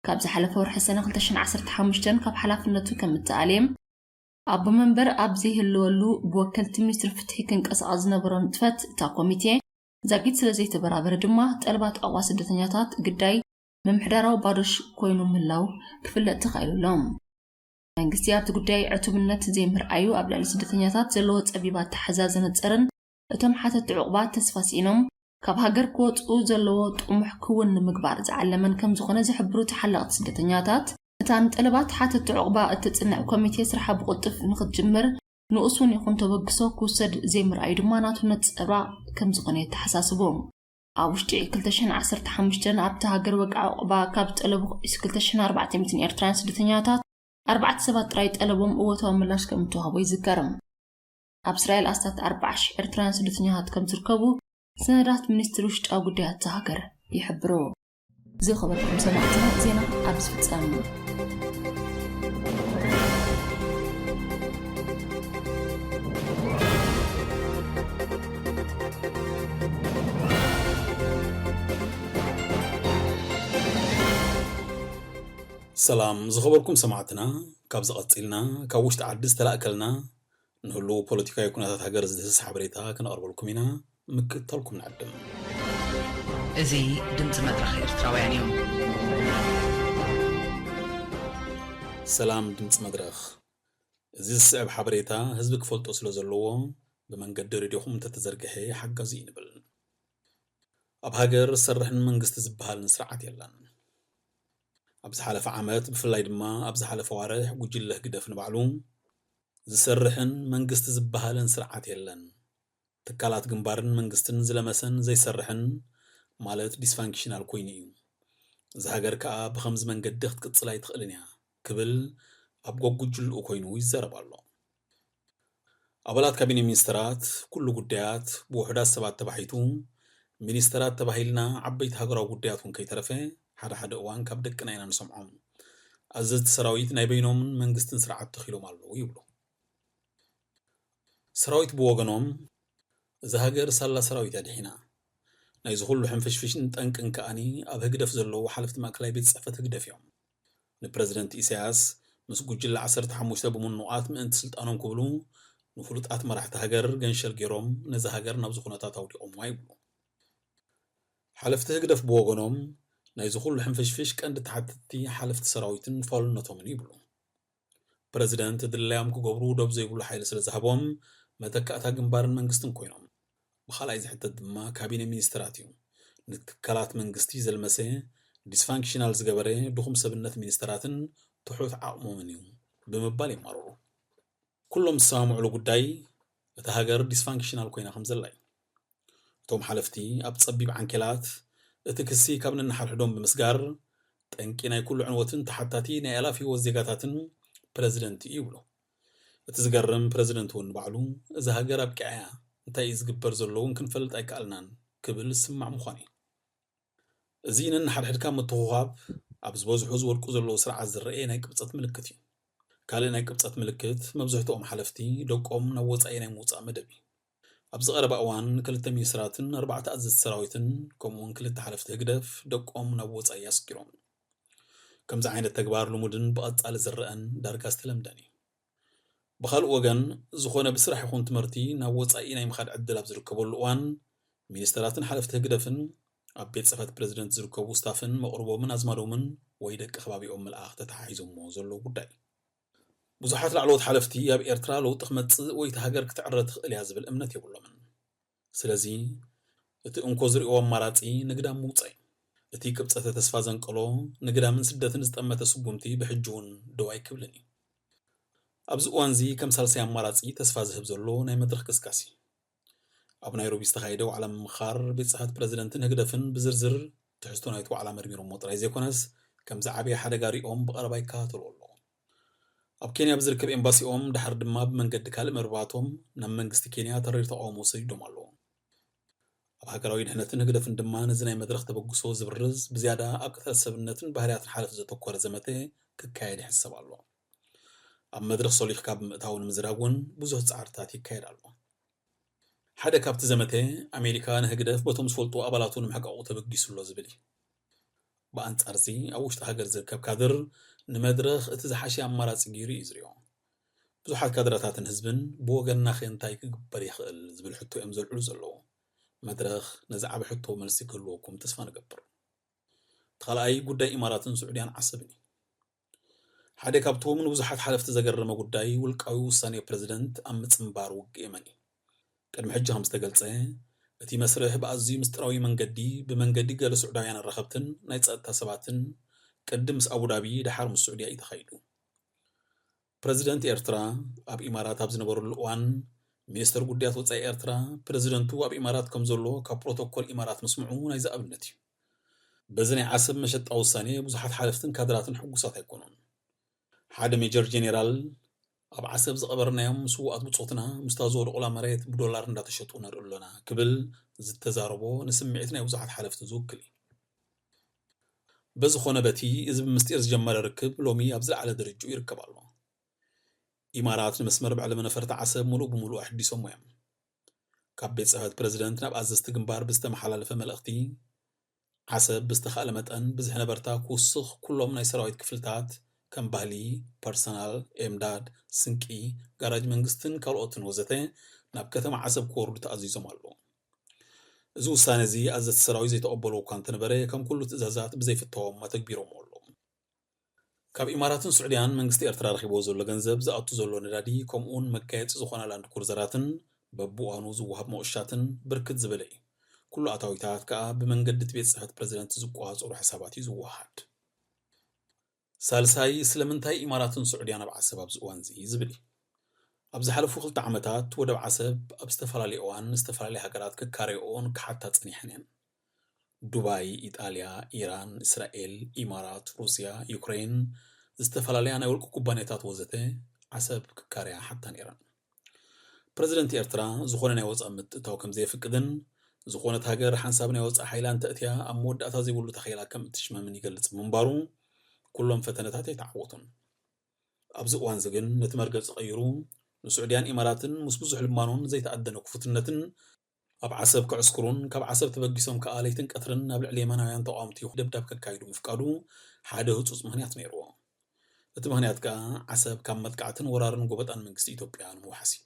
ካብ ዝሓለፈ ወርሒ ሰነ ክልተ ሽሕን ዓሰርተ ሓሙሽተን ካብ ሓላፍነቱ ከም እተኣልየ፣ ኣቦ መንበር ኣብ ዘይህልወሉ ብወከልቲ ሚኒስትሪ ፍትሒ ክንቀሳቐስ ዝነበሮ ንጥፈት እታ ኮሚቴ ዛጊት ስለ ዘይተበራበረ ድማ ጠለባት ዕቑባ ስደተኛታት ግዳይ ምምሕዳራዊ ባዶሽ ኮይኑ ምህላው ክፍለጥ ተኻኢሉ ኣሎ። መንግስቲ ኣብቲ ጉዳይ ዕቱብነት ዘይምርኣዩ ኣብ ልዕሊ ስደተኛታት ዘለዎ ጸቢብ ኣተሓሕዛ ዘነጸርን እቶም ሓተቲ ዕቑባ ተስፋ ስኢኖም ካብ ሃገር ክወጽኡ ዘለዎ ጥሙሕ ክውን ንምግባር ዝዓለመን ከም ዝኾነ ዝሕብሩ ተሓለቕቲ ስደተኛታት፣ እታ ንጠለባት ሓተቲ ዕቑባ እትጽንዕ ኮሚቴ ስርሓ ብቕልጡፍ ንኽትጅምር ንኡስ እውን ይኹን ተበግሶ ክውሰድ ዘይምርኣዩ ድማ ናቱ ነጸብራቕ ከም ዝኾነ የተሓሳስቡ። ኣብ ውሽጢ ክልተ ሽሕን ዓሰርተ ሓሙሽተን ኣብቲ ሃገር ወግዒ ዕቑባ ካብ ዝጠለቡ ክልተ ሽሕን ኣርባዕተ ሚእትን ኤርትራውያን ስደተኛታት ኣርባዕተ ሰባት ጥራይ ጠለቦም እወታዊ ምላሽ ከም እተዋህቦ ይዝከር። ኣብ እስራኤል ኣስታት ኣርባዓ ሽሕ ኤርትራውያን ስደተኛታት ከም ዝርከቡ ሰነዳት ሚኒስትሪ ውሽጣዊ ጉዳያት እታ ሃገር ይሕብሩ። ዝኸበርኩም ሰማዕትና፣ ዜና ኣብዚ ፍጻመ። ሰላም ዝኸበርኩም ሰማዕትና፣ ካብዚ ቀጺልና ካብ ውሽጢ ዓዲ ዝተላእከልና ንህሉው ፖለቲካዊ ኩነታት ሃገር ዝድህስስ ሓበሬታ ክነቕርበልኩም ኢና። ምክትታልኩም ንዕድም። እዚ ድምፂ መድረኽ ኤርትራውያን እዩ። ሰላም ድምፂ መድረኽ። እዚ ዝስዕብ ሓበሬታ ህዝቢ ክፈልጦ ስለ ዘለዎ ብመንገዲ ሬድዮኹም እንተተዘርግሐ ሓጋዚ እዩ ንብል። ኣብ ሃገር ዝሰርሕን መንግስቲ ዝበሃልን ስርዓት የለን። ኣብ ዝሓለፈ ዓመት ብፍላይ ድማ ኣብ ዝሓለፈ ዋርሕ ጉጅለ ህግደፍ ንባዕሉ ዝሰርሕን መንግስቲ ዝበሃልን ስርዓት የለን። ትካላት ግንባርን መንግስትን ዝለመሰን ዘይሰርሕን ማለት ዲስፋንክሽናል ኮይኑ እዩ። እዛ ሃገር ከኣ ብኸምዚ መንገዲ ክትቅጽል ኣይትኽእልን እያ ክብል ኣብ ጎጉጅልኡ ኮይኑ ይዛረብ ኣሎ። ኣባላት ካቢነ ሚኒስተራት ኩሉ ጉዳያት ብውሑዳት ሰባት ተባሒቱ ሚኒስተራት ተባሂልና ዓበይቲ ሃገራዊ ጉዳያት እውን ከይተረፈ ሓደ ሓደ እዋን ካብ ደቅና ኢና ንሰምዖም። ኣዘዝቲ ሰራዊት ናይ በይኖምን መንግስትን ስርዓት ተኺሎም ኣለዉ ይብሉ። ሰራዊት ብወገኖም እዛ ሃገር ሳላ ሰራዊት ኣድሒና ናይዚ ኩሉ ሕንፍሽፍሽን ጠንቅን ከኣኒ ኣብ ህግደፍ ዘለዉ ሓለፍቲ ማእከላይ ቤት ጽሕፈት ህግደፍ እዮም። ንፕረዚደንት ኢሳያስ ምስ ጉጅለ ዓሰርተ ሓሙሽተ ብምንዋት ምእንቲ ስልጣኖም ክብሉ ንፍሉጣት መራሕቲ ሃገር ገንሸል ገይሮም ነዛ ሃገር ናብዚ ኩነታት ኣውዲቖምዋ ይብሉ። ሓለፍቲ ህግደፍ ብወገኖም ናይዚ ኩሉ ሕንፍሽፍሽ ቀንዲ ተሓተትቲ ሓለፍቲ ሰራዊትን ፋሉነቶምን ይብሉ። ፕረዚደንት ድላዮም ክገብሩ ዶብ ዘይብሉ ሓይሊ ስለ ዝሃቦም መተካእታ ግንባርን መንግስትን ኮይኖም። ብኻልኣይ ዝሕተት ድማ ካቢነ ሚኒስትራት እዩ። ንትካላት መንግስቲ ዘልመሰ፣ ዲስፋንክሽናል ዝገበረ ድኹም ሰብነት ሚኒስትራትን ትሑት ዓቕሞምን እዩ ብምባል የማርሩ። ኩሎም ዝሰማምዕሉ ጉዳይ እታ ሃገር ዲስፋንክሽናል ኮይና ከም ዘላ እዩ። እቶም ሓለፍቲ ኣብ ጸቢብ ዓንኬላት እቲ ክሲ ካብ ነንሓድሕዶም ብምስጋር ጠንቂ ናይ ኩሉ ዕንወትን ተሓታቲ ናይ ኣላፍ ህይወት ዜጋታትን ፕረዚደንት እዩ ይብሉ። እቲ ዝገርም ፕረዚደንት እውን ንባዕሉ እዛ ሃገር ኣብቂዓ እያ፣ እንታይ እዩ ዝግበር ዘሎ እውን ክንፈልጥ ኣይከኣልናን ክብል ዝስማዕ ምዃኑ እዩ። እዚ ነንሓድሕድካ ምትኹኻብ ኣብ ዝበዝሑ ዝወድቁ ዘለዉ ስርዓት ዝረኤ ናይ ቅብጸት ምልክት እዩ። ካልእ ናይ ቅብጸት ምልክት መብዝሕትኦም ሓለፍቲ ደቆም ናብ ወጻኢ ናይ ምውጻእ መደብ እዩ። ኣብዚ ቀረባ እዋን ክልተ ሚኒስትራትን ኣርባዕተ ኣዘዝቲ ሰራዊትን ከምኡውን ክልተ ሓለፍቲ ህግደፍ ደቆም ናብ ወጻኢ ኣስጊሮም። ከምዚ ዓይነት ተግባር ልሙድን ብቐጻሊ ዝረኣን ዳርጋ ዝተለምደን እዩ። ብኻልእ ወገን ዝኾነ ብስራሕ ይኹን ትምህርቲ ናብ ወጻኢ ናይ ምኻድ ዕድል ኣብ ዝርከበሉ እዋን ሚኒስትራትን ሓለፍቲ ህግደፍን ኣብ ቤት ጽሕፈት ፕረዚደንት ዝርከቡ ስታፍን መቕርቦምን ኣዝማዶምን ወይ ደቂ ከባቢኦም ምልኣኽ ተተሓሒዞሞ ዘለዉ ጉዳይ። ብዙሓት ላዕለዎት ሓለፍቲ ኣብ ኤርትራ ለውጢ ክመጽእ ወይ እታ ሃገር ክትዕረ ትኽእል እያ ዝብል እምነት የብሎምን። ስለዚ እቲ እንኮ ዝርእዎ ኣማራጺ ንግዳም ምውጻእ እዩ። እቲ ቅብጸተ ተስፋ ዘንቀሎ ንግዳምን ስደትን ዝጠመተ ስጉምቲ ብሕጂ እውን ደው ኣይክብልን እዩ። ኣብዚ እዋንዚ ከም ሳልሳይ ኣማራጺ ተስፋ ዝህብ ዘሎ ናይ መድረኽ ቅስቃሴ እዩ። ኣብ ናይሮቢ ዝተኻየደ ዋዕላ ምምኻር ቤት ጽሕፈት ፕረዚደንትን ህግደፍን ብዝርዝር ትሕዝቶ ናይቲ ዋዕላ መርሚሮሞ ጥራይ ዘይኮነስ ከም ዝዓበየ ሓደጋ ሪኦም ብቐረባ ይከታተልዎ ኣለዉ። ኣብ ኬንያ ብዝርከብ ኤምባሲኦም ድሓር ድማ ብመንገዲ ካልእ መርባቶም ናብ መንግስቲ ኬንያ ተሪር ተቓውሞ ሰዲዶም ኣለዉ። ኣብ ሃገራዊ ድሕነትን ህግደፍን ድማ ነዚ ናይ መድረኽ ተበግሶ ዝብርዝ ብዝያዳ ኣብ ቅትለት ሰብነትን ባህርያትን ሓለፍቲ ዘተኮረ ዘመተ ክካየድ ይሕሰብ ኣሎ። ኣብ መድረኽ ሰሊኽካ ብምእታው ንምዝራግ እውን ብዙሕ ጻዕርታት ይካየድ ኣሎ። ሓደ ካብቲ ዘመተ ኣሜሪካ ንህግደፍ በቶም ዝፈልጡ ኣባላቱ ንምሕቃቑ ተበጊሱ ኣሎ ዝብል እዩ። ብኣንጻርዚ ኣብ ውሽጢ ሃገር ዝርከብ ካድር ንመድረኽ እቲ ዝሓሸ ኣማራጺ ገይሩ እዩ ዝሪኦ። ብዙሓት ካድራታትን ህዝብን ብወገንና ከ እንታይ ክግበር ይኽእል ዝብል ሕቶ እዮም ዘልዕሉ ዘለዉ። መድረኽ ነዚ ዓቢ ሕቶ መልሲ ክህልወኩም ተስፋ ንገብር። እቲ ካልኣይ ጉዳይ ኢማራትን ስዑድያን ዓሰብን እዩ። ሓደ ካብቶም ንብዙሓት ሓለፍቲ ዘገረመ ጉዳይ ውልቃዊ ውሳኔ ፕረዚደንት ኣብ ምጽንባር ውግእ የመን እዩ። ቅድሚ ሕጂ ከም ዝተገልጸ እቲ መስርሕ ብኣዝዩ ምስጢራዊ መንገዲ ብመንገዲ ገለ ስዑዳውያን ኣራኸብትን ናይ ጸጥታ ሰባትን ቅድም ምስ ኣቡዳቢ ደሓር ምስ ስዑድያ እዩ ተኻይዱ። ፕረዚደንት ኤርትራ ኣብ ኢማራት ኣብ ዝነበረሉ እዋን ሚኒስተር ጉዳያት ወጻኢ ኤርትራ ፕረዚደንቱ ኣብ ኢማራት ከም ዘሎ ካብ ፕሮቶኮል ኢማራት ምስምዑ ናይዚ ኣብነት እዩ። በዚ ናይ ዓሰብ መሸጣ ውሳኔ ብዙሓት ሓለፍትን ካድራትን ሕጉሳት ኣይኮኑን። ሓደ ሜጀር ጄኔራል ኣብ ዓሰብ ዝቐበርናዮም ስዉኣት ብጾትና ምስታ ዝወደቑላ መሬት ብዶላር እንዳተሸጡ ነርኢ ኣሎና ክብል ዝተዛረቦ ንስምዒት ናይ ብዙሓት ሓለፍቲ ዝውክል እዩ። በዝኾነ በቲ እዚ ብምስጢር ዝጀመረ ርክብ ሎሚ ኣብ ዝለዓለ ደረጅኡ ይርከብ ኣሎ። ኢማራት ንመስመር ብዕለ መነፈርቲ ዓሰብ ምሉእ ብምሉእ ኣሕዲሶሞ እዮም። ካብ ቤት ጽሕፈት ፕረዚደንት ናብ ኣዘዝቲ ግንባር ብዝተመሓላለፈ መልእኽቲ ዓሰብ ብዝተኻእለ መጠን ብዝሒ ነበርታ ክውስኽ ኩሎም ናይ ሰራዊት ክፍልታት ከም ባህሊ፣ ፐርሰናል፣ ኤምዳድ፣ ስንቂ፣ ጋራጅ መንግስትን ካልኦትን ወዘተ ናብ ከተማ ዓሰብ ክወርዱ ተኣዚዞም ኣለዉ። እዚ ውሳነ እዚ ኣዘዝቲ ሰራዊት ዘይተቐበሎ እኳ እንተነበረ ከም ኩሉ ትእዛዛት ብዘይፍተዎም ኣተግቢሮሞ ኣለዉ። ካብ ኢማራትን ስዑድያን መንግስቲ ኤርትራ ረኺቦ ዘሎ ገንዘብ ዝኣቱ ዘሎ ነዳዲ ከምኡውን መጋየፂ ዝኾና ላንድ ኩርዘራትን በብእዋኑ ዝወሃብ መቑሻትን ብርክት ዝበለ እዩ። ኩሉ ኣታዊታት ከኣ ብመንገዲ እቲ ቤት ጽሕፈት ፕረዚደንት ዝቆጻጸሩ ሕሳባት እዩ ዝወሃሃድ። ሳልሳይ ስለምንታይ ኢማራትን ስዑድያን ኣብ ዓሰብ ኣብዚ እዋን እዚ ዝብል እዩ። ኣብ ዝሓለፉ ክልተ ዓመታት ወደብ ዓሰብ ኣብ ዝተፈላለየ እዋን ዝተፈላለያ ሃገራት ክካረይኦን ክሓታ ጸኒሐን እየን። ዱባይ፣ ኢጣልያ፣ ኢራን፣ እስራኤል፣ ኢማራት፣ ሩስያ፣ ዩክሬን፣ ዝተፈላለያ ናይ ውልቂ ኩባንያታት ወዘተ ዓሰብ ክካረያ ሓታ ነይረን። ፕረዚደንት ኤርትራ ዝኾነ ናይ ወጻኢ ምትእታው ከም ዘየፍቅድን ዝኾነት ሃገር ሓንሳብ ናይ ወጻኢ ሓይላ እንተእትያ ኣብ መወዳእታ ዘይብሉ ተኸይላ ከም እትሽመምን ይገልጽ ምንባሩ ኩሎም ፈተነታት ኣይተዓወቱን። ኣብዚ እዋን እዚ ግን ነቲ መርገጺ ቀይሩ ንስዑድያን ኢማራትን ምስ ብዙሕ ልማኖን ዘይተኣደነ ክፉትነትን ኣብ ዓሰብ ክዕስክሩን ካብ ዓሰብ ተበጊሶም ከኣ ለይትን ቀትርን ኣብ ልዕሊ የማናውያን ተቓወምቲ ደብዳብ ከካይዱ ምፍቃዱ ሓደ ህጹጽ ምኽንያት ነይርዎ። እቲ ምኽንያት ከኣ ዓሰብ ካብ መጥቃዕትን ወራርን ጎበጣን መንግስቲ ኢትዮጵያ ንምውሓስ እዩ።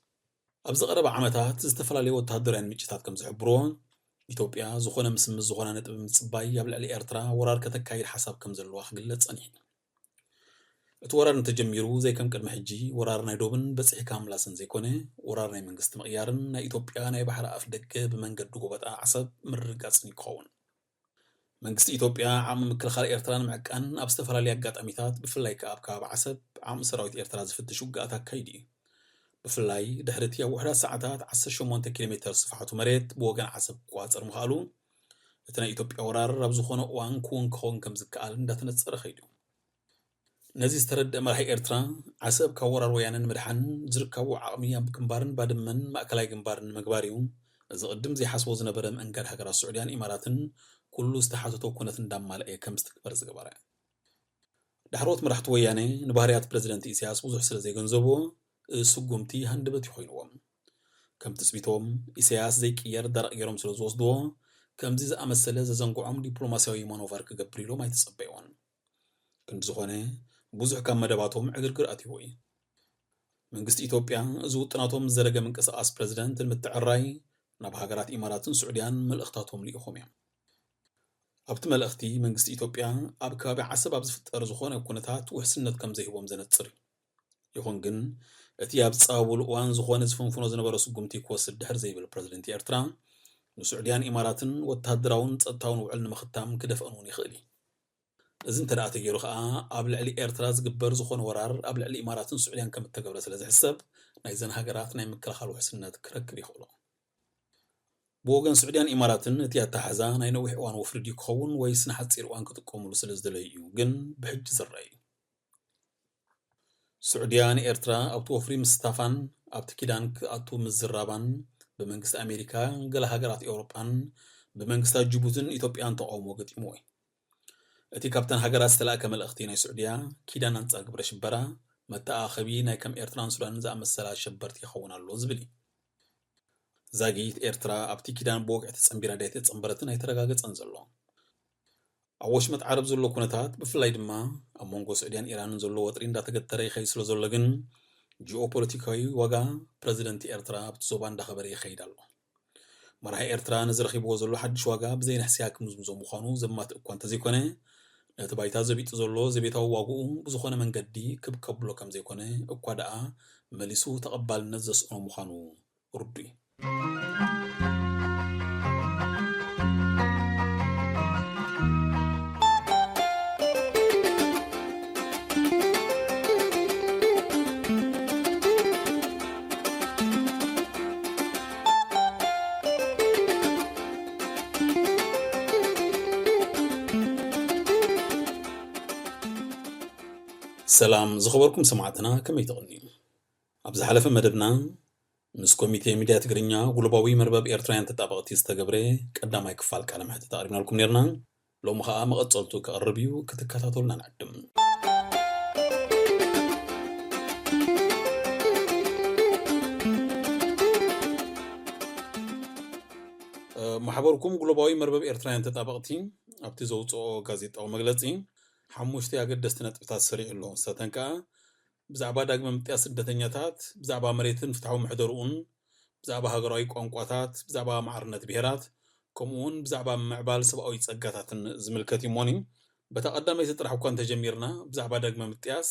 ኣብዚ ቀረባ ዓመታት ዝተፈላለዩ ወተሃደራውያን ምንጭታት ከም ዝሕብርዎ ኢትዮጵያ ዝኾነ ምስምስ ዝኾና ነጥቢ ምጽባይ ኣብ ልዕሊ ኤርትራ ወራር ከተካይድ ሓሳብ ከም ዘለዋ ክግለጽ ጸኒሑ። እቲ ወራር እንተጀሚሩ ዘይከም ቅድሚ ሕጂ ወራር ናይ ዶብን በጺሕካ ምላስን ዘይኮነ ወራር ናይ መንግስቲ ምቕያርን ናይ ኢትዮጵያ ናይ ባሕሪ ኣፍ ደገ ብመንገዲ ጎበጣ ዓሰብ ምርግጋጽን እዩ ክኸውን። መንግስቲ ኢትዮጵያ ዓቕሚ ምክልኻል ኤርትራ ንምዕቃን ኣብ ዝተፈላለዩ ኣጋጣሚታት ብፍላይ ከኣ ኣብ ከባቢ ዓሰብ ዓቕሚ ሰራዊት ኤርትራ ዝፍትሽ ውግኣት ኣካይዱ እዩ። ብፍላይ ድሕሪ እቲ ኣብ ውሕዳት ሰዓታት ዓሰርተ ሸሞንተ ኪሎ ሜተር ስፍሓቱ መሬት ብወገን ዓሰብ ክቆጻጸር ምኽኣሉ እቲ ናይ ኢትዮጵያ ወራር ኣብ ዝኾነ እዋን ክውን ክኸውን ከም ዝከኣል እንዳተነጸረ ከይዱ። ነዚ ዝተረድአ መራሒ ኤርትራ ዓሰብ ካብ ወራር ወያነ ንምድሓን ዝርከቦ ዓቕሚ ኣብ ግንባርን ባድመን ማእከላይ ግንባርን ንምግባር እዩ። እዚ ቅድም ዘይሓስቦ ዝነበረ ምእንጋድ ሃገራት ስዑድያን ኢማራትን ኩሉ ዝተሓተቶ ኩነት እንዳማልአ ከም ዝትግበር ዝገበረ። ዳሕሮት መራሕቲ ወያነ ንባህርያት ፕረዚደንት ኢሳያስ ብዙሕ ስለ ዘይገንዘብዎ እዚ ስጉምቲ ሃንደበት ይኾይንዎም። ከም ትጽቢቶም ኢሳያስ ዘይቅየር ደረቕ ገይሮም ስለ ዝወስድዎ ከምዚ ዝኣመሰለ ዘዘንግዖም ዲፕሎማስያዊ ማኖቨር ክገብር ኢሎም ኣይተጸበይዎን። ክንዲ ዝኾነ ብዙሕ ካብ መደባቶም ዕግርግር ኣትይዎ እዩ። መንግስቲ ኢትዮጵያ እዚ ውጥናቶም ዝዘረገ ምንቅስቓስ ፕረዚደንት ንምትዕራይ ናብ ሃገራት ኢማራትን ስዑድያን መልእኽታቶም ልኢኾም እዮም። ኣብቲ መልእኽቲ መንግስቲ ኢትዮጵያ ኣብ ከባቢ ዓሰብ ኣብ ዝፍጠር ዝኾነ ኩነታት ውሕስነት ከም ዘይህቦም ዘነጽር እዩ። ይኹን ግን እቲ ኣብ ዝጻወብሉ እዋን ዝኾነ ዝፍንፍኖ ዝነበረ ስጉምቲ ክወስድ ድሕር ዘይብል ፕረዚደንት ኤርትራ ንስዑድያን ኢማራትን ወተሃደራውን ጸጥታውን ውዕል ንምኽታም ክደፍአን እውን ይኽእል እዩ። እዚ እንተ ደኣ ተገይሩ ከኣ ኣብ ልዕሊ ኤርትራ ዝግበር ዝኾነ ወራር ኣብ ልዕሊ ኢማራትን ስዑድያን ከም እተገብረ ስለ ዝሕሰብ ናይዘን ሃገራት ናይ ምክልኻል ውሕስነት ክረክብ ይኽእሎ። ብወገን ስዑድያን ኢማራትን እቲ ኣተሓሕዛ ናይ ነዊሕ እዋን ወፍሪ ድዩ ክኸውን ወይስ ንሓጺር እዋን ክጥቀሙሉ ስለ ዝደለዩ እዩ ግን ብሕጂ ዝረአ እዩ። ስዑድያ ንኤርትራ ኣብቲ ወፍሪ ምስታፋን ኣብቲ ኪዳን ክኣቱ ምዝራባን ብመንግስቲ ኣሜሪካ፣ ገለ ሃገራት ኤውሮጳን ብመንግስታት ጅቡትን ኢትዮጵያን ተቓውሞ ገጢምዎ እዩ። እቲ ካብተን ሃገራት ዝተላእከ መልእኽቲ ናይ ስዑድያ፣ ኪዳን ኣንጻር ግብረ ሽበራ፣ መተኣኻኸቢ ናይ ከም ኤርትራን ሱዳንን ዝኣመሰላ ሸበርቲ ይኸውን ኣሎ ዝብል እዩ። ዛጊት ኤርትራ ኣብቲ ኪዳን ብወግዒ ተጸንቢራ ዳይ ተጸንበረትን ኣይተረጋገጸን ዘሎ። ኣብ ወሽመጥ ዓረብ ዘሎ ኩነታት፣ ብፍላይ ድማ ኣብ መንጎ ስዑድያን ኢራንን ዘሎ ወጥሪ እንዳተገተረ ይኸይድ ስለ ዘሎ ግን፣ ጂኦፖለቲካዊ ዋጋ ፕረዚደንት ኤርትራ ኣብቲ ዞባ እንዳኸበረ ይኸይድ ኣሎ። መራሒ ኤርትራ ነዚ ረኺብዎ ዘሎ ሓድሽ ዋጋ ብዘይንሕስያ ክምዝምዞ ምዃኑ ዘማትእ እኳ እንተዘይኮነ፣ ነቲ ባይታ ዘቢጡ ዘሎ ዘቤታዊ ዋግኡ ብዝኾነ መንገዲ ክብ ከብሎ ከም ዘይኮነ እኳ ደኣ መሊሱ ተቐባልነት ዘስእኖ ምዃኑ ርዱእ እዩ። ሰላም ዝኸበርኩም ሰማዕትና፣ ከመይ ትቕንዩ? ኣብ ዝሓለፈ መደብና ምስ ኮሚቴ ሚድያ ትግርኛ ጉሎባዊ መርበብ ኤርትራውያን ተጣበቕቲ ዝተገብረ ቀዳማይ ክፋል ቃለ መሕትት ኣቕሪብናልኩም ነርና። ሎሚ ኸኣ መቐጸልቱ ክቐርብ እዩ፣ ክትከታተሉና ንዕድም። እ፣ ማሕበርኩም ጉሎባዊ መርበብ ኤርትራውያን ተጣበቕቲ ኣብቲ ዘውጽኦ ጋዜጣዊ መግለጺ ሓሙሽተ ኣገደስቲ ነጥብታት ሰሪዑ ኣሎ። ንሳተን ከኣ ብዛዕባ ዳግመ ምጥያስ ስደተኛታት፣ ብዛዕባ መሬትን ፍትሓዊ ምሕደርኡን፣ ብዛዕባ ሃገራዊ ቋንቋታት፣ ብዛዕባ ማዕርነት ብሄራት፣ ከምኡውን ብዛዕባ ምምዕባል ሰብኣዊ ጸጋታትን ዝምልከት እዩ እሞኒ። በታ ቀዳመይቲ ጥራሕ እኳ እንተጀሚርና፣ ብዛዕባ ዳግመ ምጥያስ፣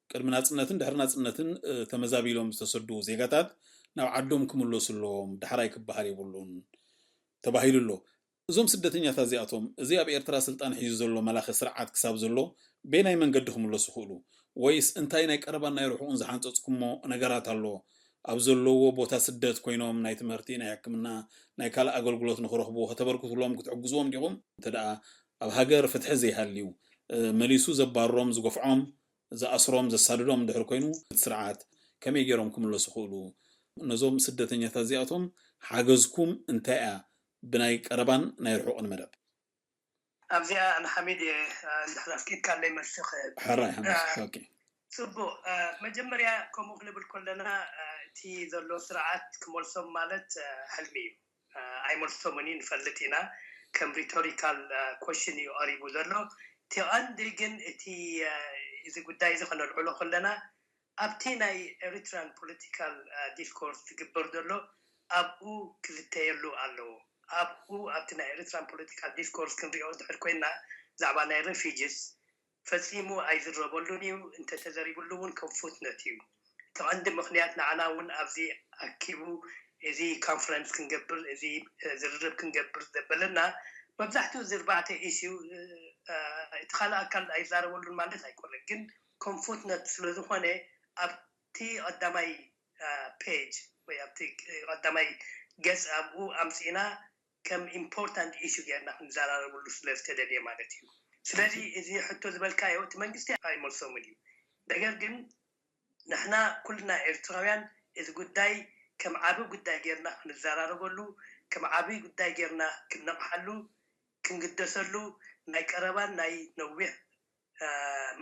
ቅድሚ ናጽነትን ድሕሪ ናጽነትን፣ እ፣ ተመዛቢሎም ዝተሰዱ ዜጋታት ናብ ዓዶም ክምለሱ ኣለዎም፣ ዳሕራይ ክበሃል የብሉን ተባሂሉ ኣሎ። እዞም ስደተኛታት እዚኣቶም፣ እዚ ኣብ ኤርትራ ስልጣን ሒዙ ዘሎ መላኺ ስርዓት ክሳብ ዘሎ፣ በየናይ መንገዲ ክምለሱ ይኽእሉ? ወይስ እንታይ ናይ ቀረባን ናይ ርሑቕን ዝሓንጸጽኩሞ ነገራት ኣሎ? ኣብ ዘለውዎ ቦታ ስደት ኮይኖም ናይ ትምህርቲ፣ ናይ ሕክምና፣ ናይ ካልእ ኣገልግሎት ንኽረኽቡ ከተበርክቱሎም፣ ክትሕግዝዎም ዲኹም? እንተ ደኣ ኣብ ሃገር ፍትሒ ዘይሃልዩ፣ እ፣ መሊሱ ዘባርሮም፣ ዝገፍዖም፣ ዝኣስሮም፣ ዘሳድዶም እንድሕር ኮይኑ፣ እቲ ስርዓት ከመይ ገይሮም ክምለሱ ይኽእሉ? ነዞም ስደተኛታት እዚኣቶም ሓገዝኩም እንታይ እያ ብናይ ቀረባን ናይ ርሑቕን መደብ? ኣብዚኣ ንሓሚድ እየ፣ እ፣ እንድሕር ኣፍቂድካለይ መልሲ ክህብ። ሕራይ ሓሚድ፣ እ፣ ኦኬ። ጽቡቕ፣ እ፣ መጀመርያ ከምኡ ክንብል ከለና፣ እ፣ እቲ ዘሎ ስርዓት ክመልሶም ማለት፣ እ፣ ሕልሚ እዩ። እ፣ ኣይመልሶምን እዩ፣ ንፈልጥ ኢና። ከም ሪቶሪካል፣ እ፣ ኮሽን እዩ ቀሪቡ ዘሎ። እቲ ቀንዲ ግን እቲ፣ እ፣ እዚ ጉዳይ እዚ ከነልዕሎ ከለና፣ ኣብቲ ናይ ኤሪትራን ፖለቲካል፣ እ፣ ዲስኮርስ ዝግበር ዘሎ ኣብኡ ክዝተየሉ ኣለዎ። ኣብኡ ኣብቲ ናይ ኤሪትራን ፖለቲካል ዲስኮርስ ክንሪኦ እንድሕር ኮይና ብዛዕባ ናይ ሬፊጅስ ፈጺሙ ኣይዝረበሉን እዩ። እንተተዘሪብሉ እውን ከም ፉትነት እዩ። እቲ ቀንዲ ምኽንያት ንዓና እውን ኣብዚ ኣኪቡ እዚ ኮንፈረንስ ክንገብር፣ እዚ፣ እ፣ ዝርርብ ክንገብር ዘበለና መብዛሕትኡ እዚ ኣርባዕተ ኢሽዩ፣ እ፣ እ፣ እቲ ካልእ ኣካል ኣይዛረበሉን ማለት ኣይኮነን፣ ግን ከም ፉትነት ስለ ዝኾነ ኣብቲ ቀዳማይ፣ እ፣ ፔጅ ወይ ኣብቲ ቀዳማይ ገጽ ኣብኡ ኣምጺእና ከም ኢምፖርታንት ኢሹ ጌርና ክንዘራረበሉ ስለ ዝተደልየ ማለት እዩ። ስለዚ እዚ ሕቶ ዝበልካዮ እቲ መንግስቲ ኣይመልሶምን እዩ። ነገር ግን ንሕና ኩልና ኤርትራውያን እዚ ጉዳይ ከም ዓቢ ጉዳይ ጌርና ክንዘራረበሉ፣ ከም ዓቢ ጉዳይ ጌርና ክንነቕሓሉ፣ ክንግደሰሉ ናይ ቀረባን ናይ ነዊሕ፣ እ፣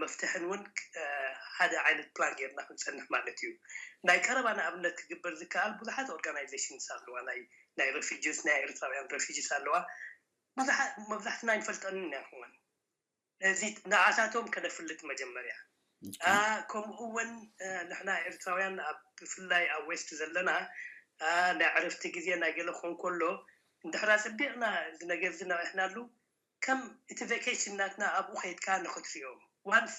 መፍትሕን እውን፣ እ፣ ሓደ ዓይነት ፕላን ጌርና ክንጸንሕ ማለት እዩ። ናይ ቀረባ ንኣብነት ክግበር ዝከኣል ብዙሓት ኦርጋናይዜሽንስ ኣለዋ። ናይ፣ ናይ ሬፊጂስ፣ ናይ ኤርትራውያን ሬፊጂስ ኣለዋ። ብዙሓት፣ መብዛሕትና ኣይንፈልጠንን ኢና ይኸውን። እዚ ንዓታቶም ከነፍልጥ መጀመርያ። ኦኬ። አ፣ ከምኡ እውን፣ እ፣ ንሕና ኤርትራውያን ኣብ፣ ብፍላይ ኣብ ዌስት ዘለና፣ አ፣ ናይ ዕረፍቲ ግዜ ናይ ገለ ክኾን ከሎ፣ እንድሕር ኣጸቢቕና እዚ ነገር እዚ ነቒሕናሉ፣ ከም እቲ ቬኬሽን ናትና ኣብኡ ከይድካ ንኽትሪኦ። ዋንስ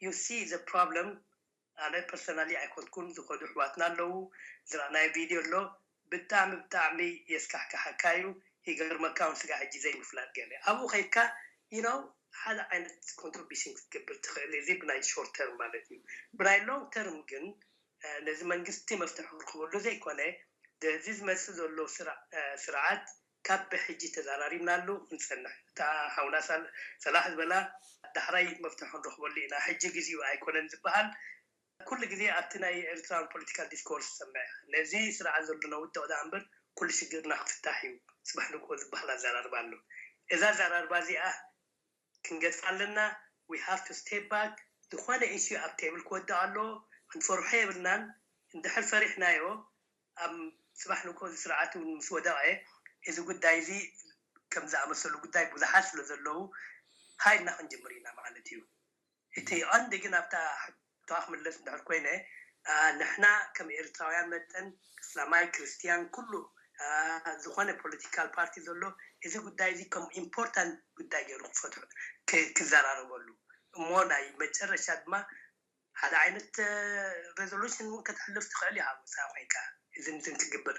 ዩ ሲ ዘ ፕሮብለም፣ ኣነ ፐርሰናሊ ኣይኮንኩን፣ ዝኸዱ ኣሕዋትና ኣለዉ፣ ዝረኣናዮ ቪድዮ ኣሎ፣ ብጣዕሚ፣ ብጣዕሚ የስካሕክሓካ እዩ፣ ይገርመካ እውን ስጋ ሕጂ ዘይምፍላጥ ገለ። ኣብኡ ከይድካ፣ you know፣ ሓደ ዓይነት ኮንትሪቢሽን ክትገብር ትኽእል፣ እዚ ብናይ ሾርት ተርም ማለት እዩ። ብናይ ሎንግ ተርም ግን፣ እ፣ ነዚ መንግስቲ መፍትሒ ክረኽበሉ ዘይኮነ፣ ነዚ ዝመጽእ ዘሎ ስራ-፣ እ፣ ስርዓት ካብ ብሕጂ ተዘራሪብናሉ ክንጸንሕ። እታ ሓውና ሳል-፣ ሰላሕ ዝበላ፣ ዳሕራይ መፍትሒ ክንረኽበሉ ኢና፣ ሕጂ ግዜኡ ኣይኮነን ዝበሃል፣ ኩሉ ግዜ ኣብቲ ናይ ኤርትራን ፖለቲካል ዲስኮርስ ሰምዐ፣ ነዚ ስርዓት ዘሎ ነውድቕ ደኣ እምበር ኩሉ ሽግርና ክፍታሕ እዩ፣ ጽባሕ ንግሆ ዝበሃል ኣዘራርባ ኣሎ። እዛ ኣዘራርባ እዚኣ ክንገድፋ ኣለና። We have to step back። ዝኾነ ኢሹ ኣብ ቴብል ክወድቕ ኣለዎ። ክንፈርሖ የብልናን። እንድሕር ፈሪሕናዮ ኣብ ጽባሕ ንግሆ እዚ ስርዓት እውን ምስ ወደቐ እዚ ጉዳይ እዚ ከም ዝኣመሰሉ ጉዳይ ብዙሓት ስለ ዘለዉ ሃይልና ክንጅምር ኢና ማለት እዩ። እቲ ቀንዲ ግን ኣብታ ሕቶኣ ክምለስ እንድሕር ኮይነ ንሕና ከም ኤርትራውያን መጠን እስላማይ ክርስትያን ኩሉ ዝኾነ ፖለቲካል ፓርቲ ዘሎ እዚ ጉዳይ እዚ ከም ኢምፖርታንት ጉዳይ ገይሩ ክፈትሑ ክዘራረበሉ እሞ ናይ መጨረሻ ድማ ሓደ ዓይነት ሬዞሉሽን እውን ከተሕልፍ ትኽእል ኢኻ ምሳ ኮይንካ እዝን ዝን ክግብር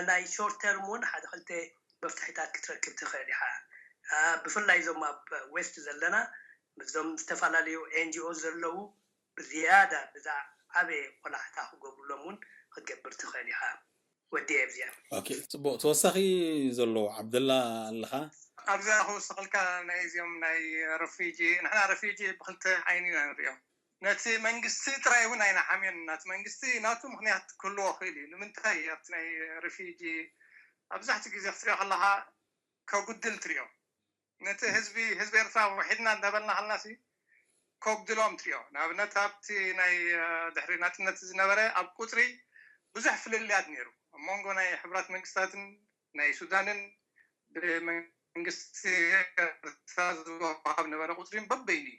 ናይ ሾርት ተርም እውን ሓደ ክልተ መፍትሒታት ክትረክብ ትኽእል ኢኻ። ብፍላይ እዞም ኣብ ዌስት ዘለና ምስዞም ዝተፈላለዩ ኤንጂኦ ዘለዉ ብዝያዳ ብዛዕባ ዓበየ ቆላሕታ ክገብሩሎም እውን ክትገብር ትኽእል ኢኻ። ወዲ ኣብዚኣ ጽቡቅ ተወሳኺ ዘሎ ዓብደላ ኣለኻ? ኣብዛ ክውስኸልካ ናይ እዚኦም ናይ ረፊጂ ንሕና ረፊጂ ብክልተ ዓይኒ ኢና ንሪኦ። ነቲ መንግስቲ ጥራይ እውን ኣይንሓምዮን። ናቲ መንግስቲ ናቱ ምክንያት ክህልዎ ክእል እዩ። ንምንታይ ኣብቲ ናይ ረፊጂ ኣብዛሕቲ ግዜ ክትሪኦ ከለካ ከጉድል ትሪኦ። ነቲ ህዝቢ ህዝቢ ኤርትራ ውሒድና እንዳበልና ከለና ሲ ከጉድሎም ትሪኦ። ንኣብነት ኣብቲ ናይ ድሕሪ ናጽነት ዝነበረ ኣብ ቁፅሪ ብዙሕ ፍልልያት ነይሩ ኣብ መንጎ ናይ ሕቡራት መንግስታትን ናይ ሱዳንን ብመንግስቲ ኤርትራ ዝወሃብ ነበረ ቁፅሪ በበይኑ እዩ።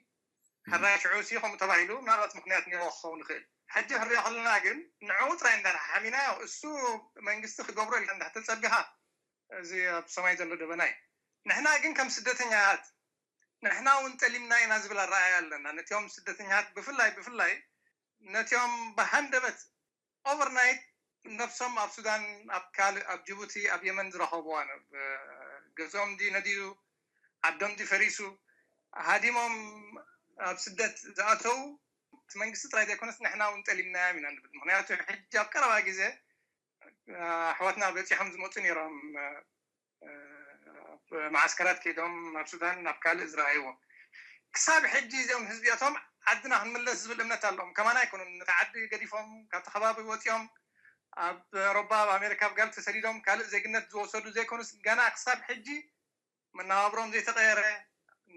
ሕራይ ሽዑ ሲ ከምኡ ተባሂሉ ምናልባት ምክንያት ነይርዎ ክኸውን ይኽእል። ሕጂ ክንሪኦ ከለና ግን ንዕኡ ጥራይ እንዳሓሚናዮ እሱ መንግስቲ ክገብሮ ኢልካ እንዳተፀቢኻ እዚ ኣብ ሰማይ ዘሎ ደበና እዩ። ንሕና ግን ከም ስደተኛታት ንሕና እውን ጠሊምና ኢና ዝብል ኣረኣያ ኣለና። ነቲኦም ስደተኛታት ብፍላይ ብፍላይ ነቲኦም ብሃንደበት ኦቨርናይት ነብሶም ኣብ ሱዳን ኣብ ካልእ ኣብ ጅቡቲ ኣብ የመን ዝረኸብዋ ገዝኦም ዲ ነዲዱ ዓዶም ዲ ፈሪሱ ሃዲሞም ኣብ ስደት ዝኣተው እቲ መንግስቲ ጥራይ ዘይኮነስ ንሕና እውን ጠሊምናዮም ኢና ንብል። ምክንያቱ ሕጂ ኣብ ቀረባ ግዜ ኣሕዋትና በፂሖም ዝመፁ ነይሮም። ማዓስከራት ከይዶም ናብ ሱዳን ናብ ካልእ ዝረኣይዎ ክሳብ ሕጂ እዚኦም ህዝቢያቶም ዓድና ክንምለስ ዝብል እምነት ኣለዎም። ከማና ኣይኮኑን ነቲ ዓዲ ገዲፎም ካብቲ ከባቢ ወፂኦም ኣብ ኣውሮባ ኣብ ኣሜሪካ ኣብ ጋል ተሰዲዶም ካልእ ዜግነት ዝወሰዱ ዘይኮኑስ ገና ክሳብ ሕጂ መነባብሮም ዘይተቐየረ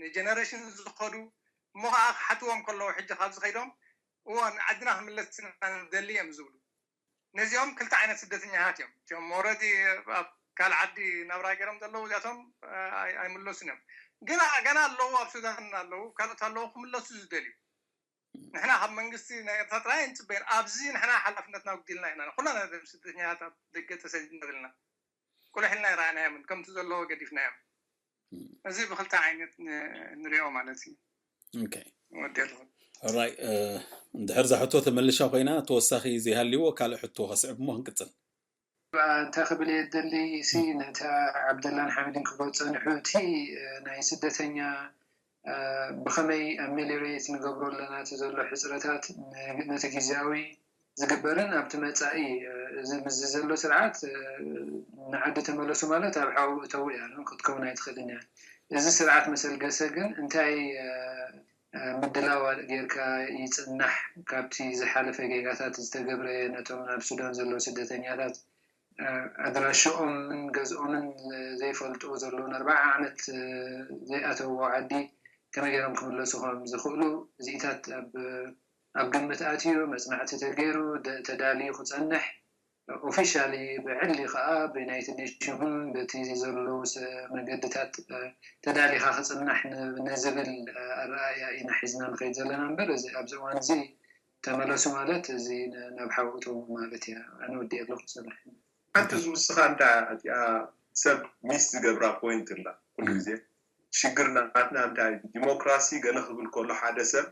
ንጀነሬሽን ዝኸዱ እሞ ከዓ ክሓትዎም ከለዉ ሕጂ ካብዚ ከይዶም እዎ ንዓድና ክንምለስ ኢና ንደሊ እዮም ዝብሉ። ነዚኦም ክልተ ዓይነት ስደተኛታት እዮም እቲኦም ሞረዲ ኣብ ካልእ ዓዲ ናብራ ገይሮም ዘለዉ እዚኣቶም ኣይምለሱን እዮም። ግን ገና ኣለዉ ኣብ ሱዳን ኣለዉ ካልኦት ኣለዉ ክምለሱ ዝደልዩ። ንሕና ካብ መንግስቲ ናይ ኤርትራ ጥራይ ንፅበየን ኣብዚ ንሕና ሓላፍነትና ኣጉዲልና ኢና ኩላና ስደተኛታት ኣብ ደገ ተሰዲድና ዘለና ቁልሕ ኢልና ኣይረኣናዮምን ከምቲ ዘለዎ ገዲፍናዮም። እዚ ብክልተ ዓይነት ንሪኦ ማለት እዩ። ወዲ ኣለኹ። ራይ እንድሕር እዛ ሕቶ ተመልሻ ኮይና ተወሳኺ ዘይሃልይዎ ካልእ ሕቶ ከስዕብ እሞ ክንቅፅል። እንታይ ክብል እየ ደሊ ሲ ነቲ ዓብደላን ሓሚድን ክገልፆ ንሑ እቲ ናይ ስደተኛ ብኸመይ ኣሜሊሬት ንገብሮ ኣለና እቲ ዘሎ ሕፅረታት ነቲ ግዜያዊ ዝግበርን ኣብቲ መፃኢ እዚ ምስዚ ዘሎ ስርዓት ንዓዲ ተመለሱ ማለት ኣብ ሓው እተው እያ ክትከውን ኣይትኽእልን እያ። እዚ ስርዓት መሰልገሰ ግን እንታይ ምድላው ጌርካ ይፅናሕ ካብቲ ዝሓለፈ ጌጋታት ዝተገብረ ነቶም ናብ ሱዳን ዘለዉ ስደተኛታት ኣድራሽኦምን ገዝኦምን ዘይፈልጥዎ ዘለዉ ንኣርባዓ ዓመት ዘይኣተውዎ ዓዲ ከመይ ገይሮም ክምለሱ ከም ዝኽእሉ እዚኢታት ኣብ ኣብ ግምት ኣትዩ መፅናዕቲ ተገይሩ ተዳልዩ ክፀንሕ ኦፊሻሊ ብዕሊ ከዓ ብዩናይትድ ኔሽን ይኹን በቲ ዘሎ መገድታት ተዳሊኻ ክፅናሕ ንዝብል ኣረኣያ ኢና ሒዝና ንኸይድ ዘለና እምበር ኣብዚ እዋን እዚ ተመለሱ ማለት እዚ ናብ ሓውእቶ ማለት እያ ኣነ ወዲ ኣለኹ ሰላሕ ሓንቲ ዝውስኻ እንታ እቲኣ ሰብ ሚስ ዝገብራ ፖይንት ኣላ ኩሉ ግዜ ሽግር ናትና እንታይ ዲሞክራሲ ገለ ክብል ከሎ ሓደ ሰብ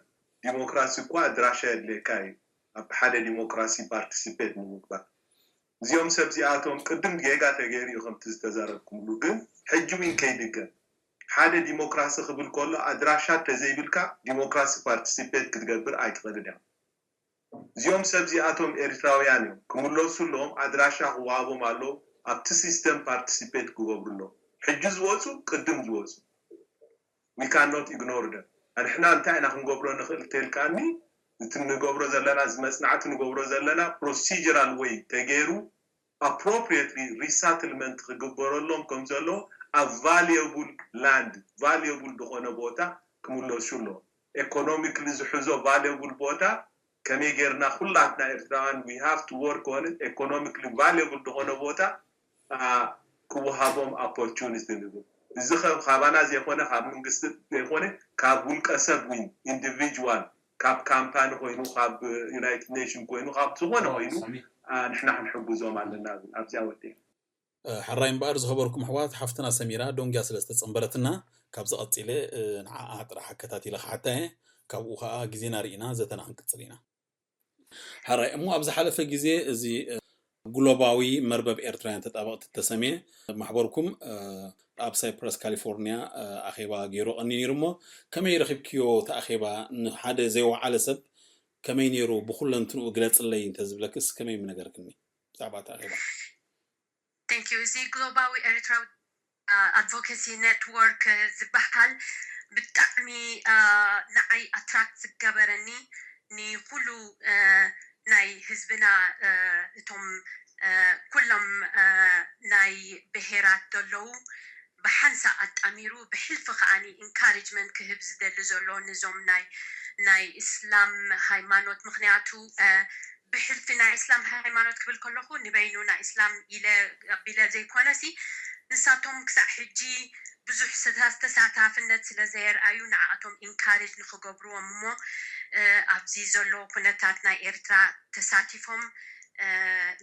ዲሞክራሲ እኳ ኣድራሻ የድልየካ እዩ ኣብ ሓደ ዲሞክራሲ ፓርቲሲፔት ንምግባር እዚኦም ሰብ እዚኣቶም ቅድም ጌጋ ተገይሩ እዩ ከምቲ ዝተዛረብኩምሉ ግን ሕጂ እውን ከይድገም ሓደ ዲሞክራሲ ክብል ከሎ ኣድራሻ ተዘይብልካ ዲሞክራሲ ፓርቲሲፔት ክትገብር ኣይትኽእልን እያ እዚኦም ሰብ እዚኣቶም ኤርትራውያን እዮም ክምለሱ ኣለዎም ኣድራሻ ክወሃቦም ኣለዎ ኣብቲ ሲስተም ፓርቲሲፔት ክገብሩ ኣለዎም ሕጂ ዝወፁ ቅድም ዝወፁ we cannot ignore them ኣንሕና እንታይ ኢና ክንገብሮ ንኽእል ተልካኒ እቲ ንገብሮ ዘለና፣ እዚ መፅናዕቲ ንገብሮ ዘለና procedural way ተገይሩ appropriately resettlement ክግበረሎም ከም ዘሎ፣ ኣብ valuable land, valuable ዝኾነ ቦታ ክምለሱ ኣሎ። Economically ዝሕዞ valuable ቦታ ከመይ ጌርና ኩላትና ኤርትራውያን we have to work on it, economically valuable ዝኾነ ቦታ ክወሃቦም opportunity ንብል። እዚ ካባና ዘይኮነ፣ ካብ መንግስቲ ዘይኮነ፣ ካብ ውልቀ ሰብ እውን፣ individual፣ ካብ ካምፓኒ ኮይኑ፣ ካብ United Nation ኮይኑ፣ ካብ ዝኾነ ኮይኑ ንሕና ክንሕግዞም ኣለና ኣብዚኣ ወዲያ። ሕራይ እምበኣር ዝኸበርኩም ኣሕዋት፣ ሓፍትና ሰሚራ ዶንግያ ስለ ዝተጸንበረትና፣ ካብዚ ቀጺለ ንዓኣ ጥራሕ ኣከታቲለ ክሓታ እየ። ካብኡ ኸኣ ግዜና ርኢና ዘተና ክንቅጽል ኢና። ሕራይ እሞ፣ ኣብ ዝሓለፈ ግዜ እዚ ግሎባዊ መርበብ ኤርትራውያን ተጣበቕቲ እተሰምየ ማሕበርኩም ኣብ ሳይፕረስ ካሊፎርኒያ ኣኼባ ገይሩ ቀኒ ነይሩ እሞ፣ ከመይ ረኺብክዮ እቲ ኣኼባ? ንሓደ ዘይወዓለ ሰብ ከመይ ነይሩ? ብኹለንትንኡ ግለጽለይ እንተዝብለክስ ከመይ ምነገርክኒ ብዛዕባ እቲ ኣኼባ? Thank you። እዚ ግሎባዊ ኤርትራዊ ኣድቮኬሲ ኔትወርክ ዝበሃል ብጣዕሚ ንዓይ ኣትራክት ዝገበረኒ፣ ንኩሉ ናይ ህዝብና፣ እቶም ኩሎም ናይ ብሄራት ዘለዉ ብሓንሳእ ኣጣሚሩ፣ ብሕልፊ ከኣ ኢንካሬጅመንት ክህብ ዝደሊ ዘሎ ንዞም ናይ ናይ እስላም ሃይማኖት። ምክንያቱ ብሕልፊ ናይ እስላም ሃይማኖት ክብል ከለኹ ንበይኑ ናይ እስላም ኢለ ኣቢለ ዘይኮነሲ፣ ንሳቶም ክሳዕ ሕጂ ብዙሕ ተሳታፍነት ስለ ዘየርኣዩ፣ ንዓኣቶም ኢንካሬጅ ንክገብርዎም እሞ ኣብዚ ዘሎ ኩነታት ናይ ኤርትራ ተሳቲፎም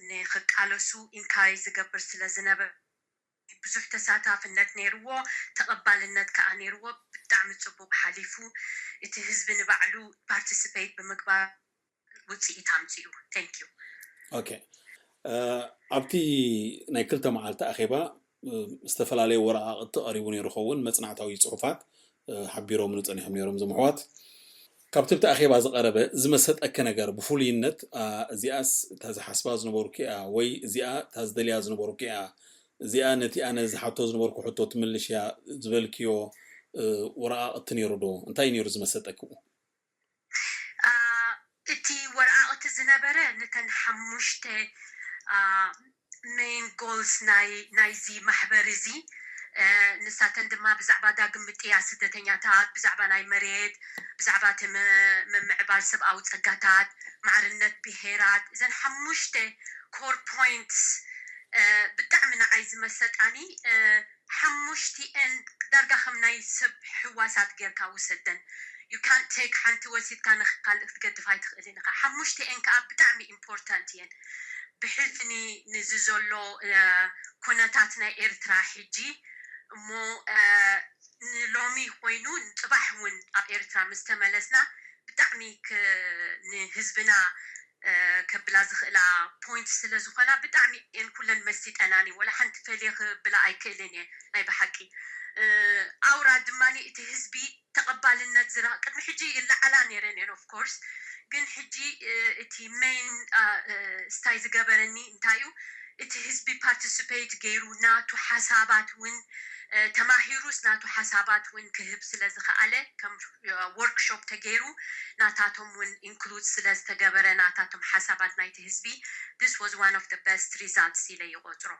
ንክቃለሱ ኢንካሬጅ ዝገብር ስለ ዝነበረ፣ ብዙሕ ተሳታፍነት ነይርዎ፣ ተቐባልነት ከኣ ነይርዎ። ብጣዕሚ ጽቡቕ ሓሊፉ፣ እቲ ህዝቢ ንባዕሉ ፓርቲስፔት ብምግባር ውፅኢት ኣምፂኡ። Thank you። Okay። ኣብቲ ናይ ክልተ መዓልቲ ኣኼባ ዝተፈላለዩ ወረቓቕቲ ቀሪቡ ነይሩ ኸውን፣ መጽናዕታዊ ጽሑፋት ሓቢሮምኒ ጸኒሖም ነይሮም እዞም ኣሕዋት። ካብቲ ኣብቲ ኣኼባ ዝቐረበ ዝመሰጠኪ ነገር ብፍሉይነት፣ እዚኣስ እታ ዝሓስባ ዝነበርኩ እያ ወይ እዚኣ እታ ዝደልያ ዝነበርኩ እያ፣ እዚኣ ነቲ ኣነ ዝሓቶ ዝነበርኩ ሕቶ ትምልሽ እያ ዝበልክዮ ወረቓቕቲ ነይሩ ዶ? እንታይ ነይሩ ዝመሰጠኪ? እቲ ወረቓቕቲ ዝነበረ ነተን ሓሙሽተ ሜይን ጎልስ ናይ ናይዚ ማሕበር እዚ፣ ንሳተን ድማ ብዛዕባ ዳግም ምጥያስ ስደተኛታት፣ ብዛዕባ ናይ መሬት፣ ብዛዕባ እቲ ምምዕባል ሰብኣዊ ጸጋታት፣ ማዕርነት ብሄራት፣ እዘን ሓሙሽተ ኮር ፖይንትስ ብጣዕሚ ንዓይ ዝመሰጣኒ። ሓሙሽቲኤን ዳርጋ ከም ናይ ሰብ ሕዋሳት ጌርካ ውሰደን። You can't take፣ ሓንቲ ወሲድካ ንካልእ ክትገድፍ ኣይትኽእልን ኢኻ። ሓሙሽቲኤን ከዓ ብጣዕሚ ኢምፖርታንት እየን። ብሕልፊ ንዚ ዘሎ ኩነታት ናይ ኤርትራ ሕጂ እሞ ንሎሚ ኮይኑ ንፅባሕ እውን ኣብ ኤርትራ ምስ ተመለስና ብጣዕሚ ንህዝብና ከብላ ዝኽእላ ፖይንት ስለ ዝኾና ብጣዕሚ እየን ኩለን መሲጠናኒ። ወላ ሓንቲ ፈልየ ክብላ ኣይክእልን እየ ናይ ብሓቂ። ኣውራ ድማ እቲ ህዝቢ ተቐባልነት ዝረ ቅድሚ ሕጂ ይለዓላ ነይረን እየን ኦፍ ኮርስ፣ ግን ሕጂ እቲ ሜይን ስታይ ዝገበረኒ እንታይ እዩ፣ እቲ ህዝቢ ፓርቲስፔት ገይሩ ናቱ ሓሳባት እውን ተማሂሩስ ናቱ ሓሳባት እውን ክህብ ስለ ዝኸኣለ፣ ከም ወርክሾፕ ተገይሩ ናታቶም እውን ኢንክሉድ ስለ ዝተገበረ ናታቶም ሓሳባት ናይቲ ህዝቢ፣ this was one of the best results ኢለ ይቆፅሮ።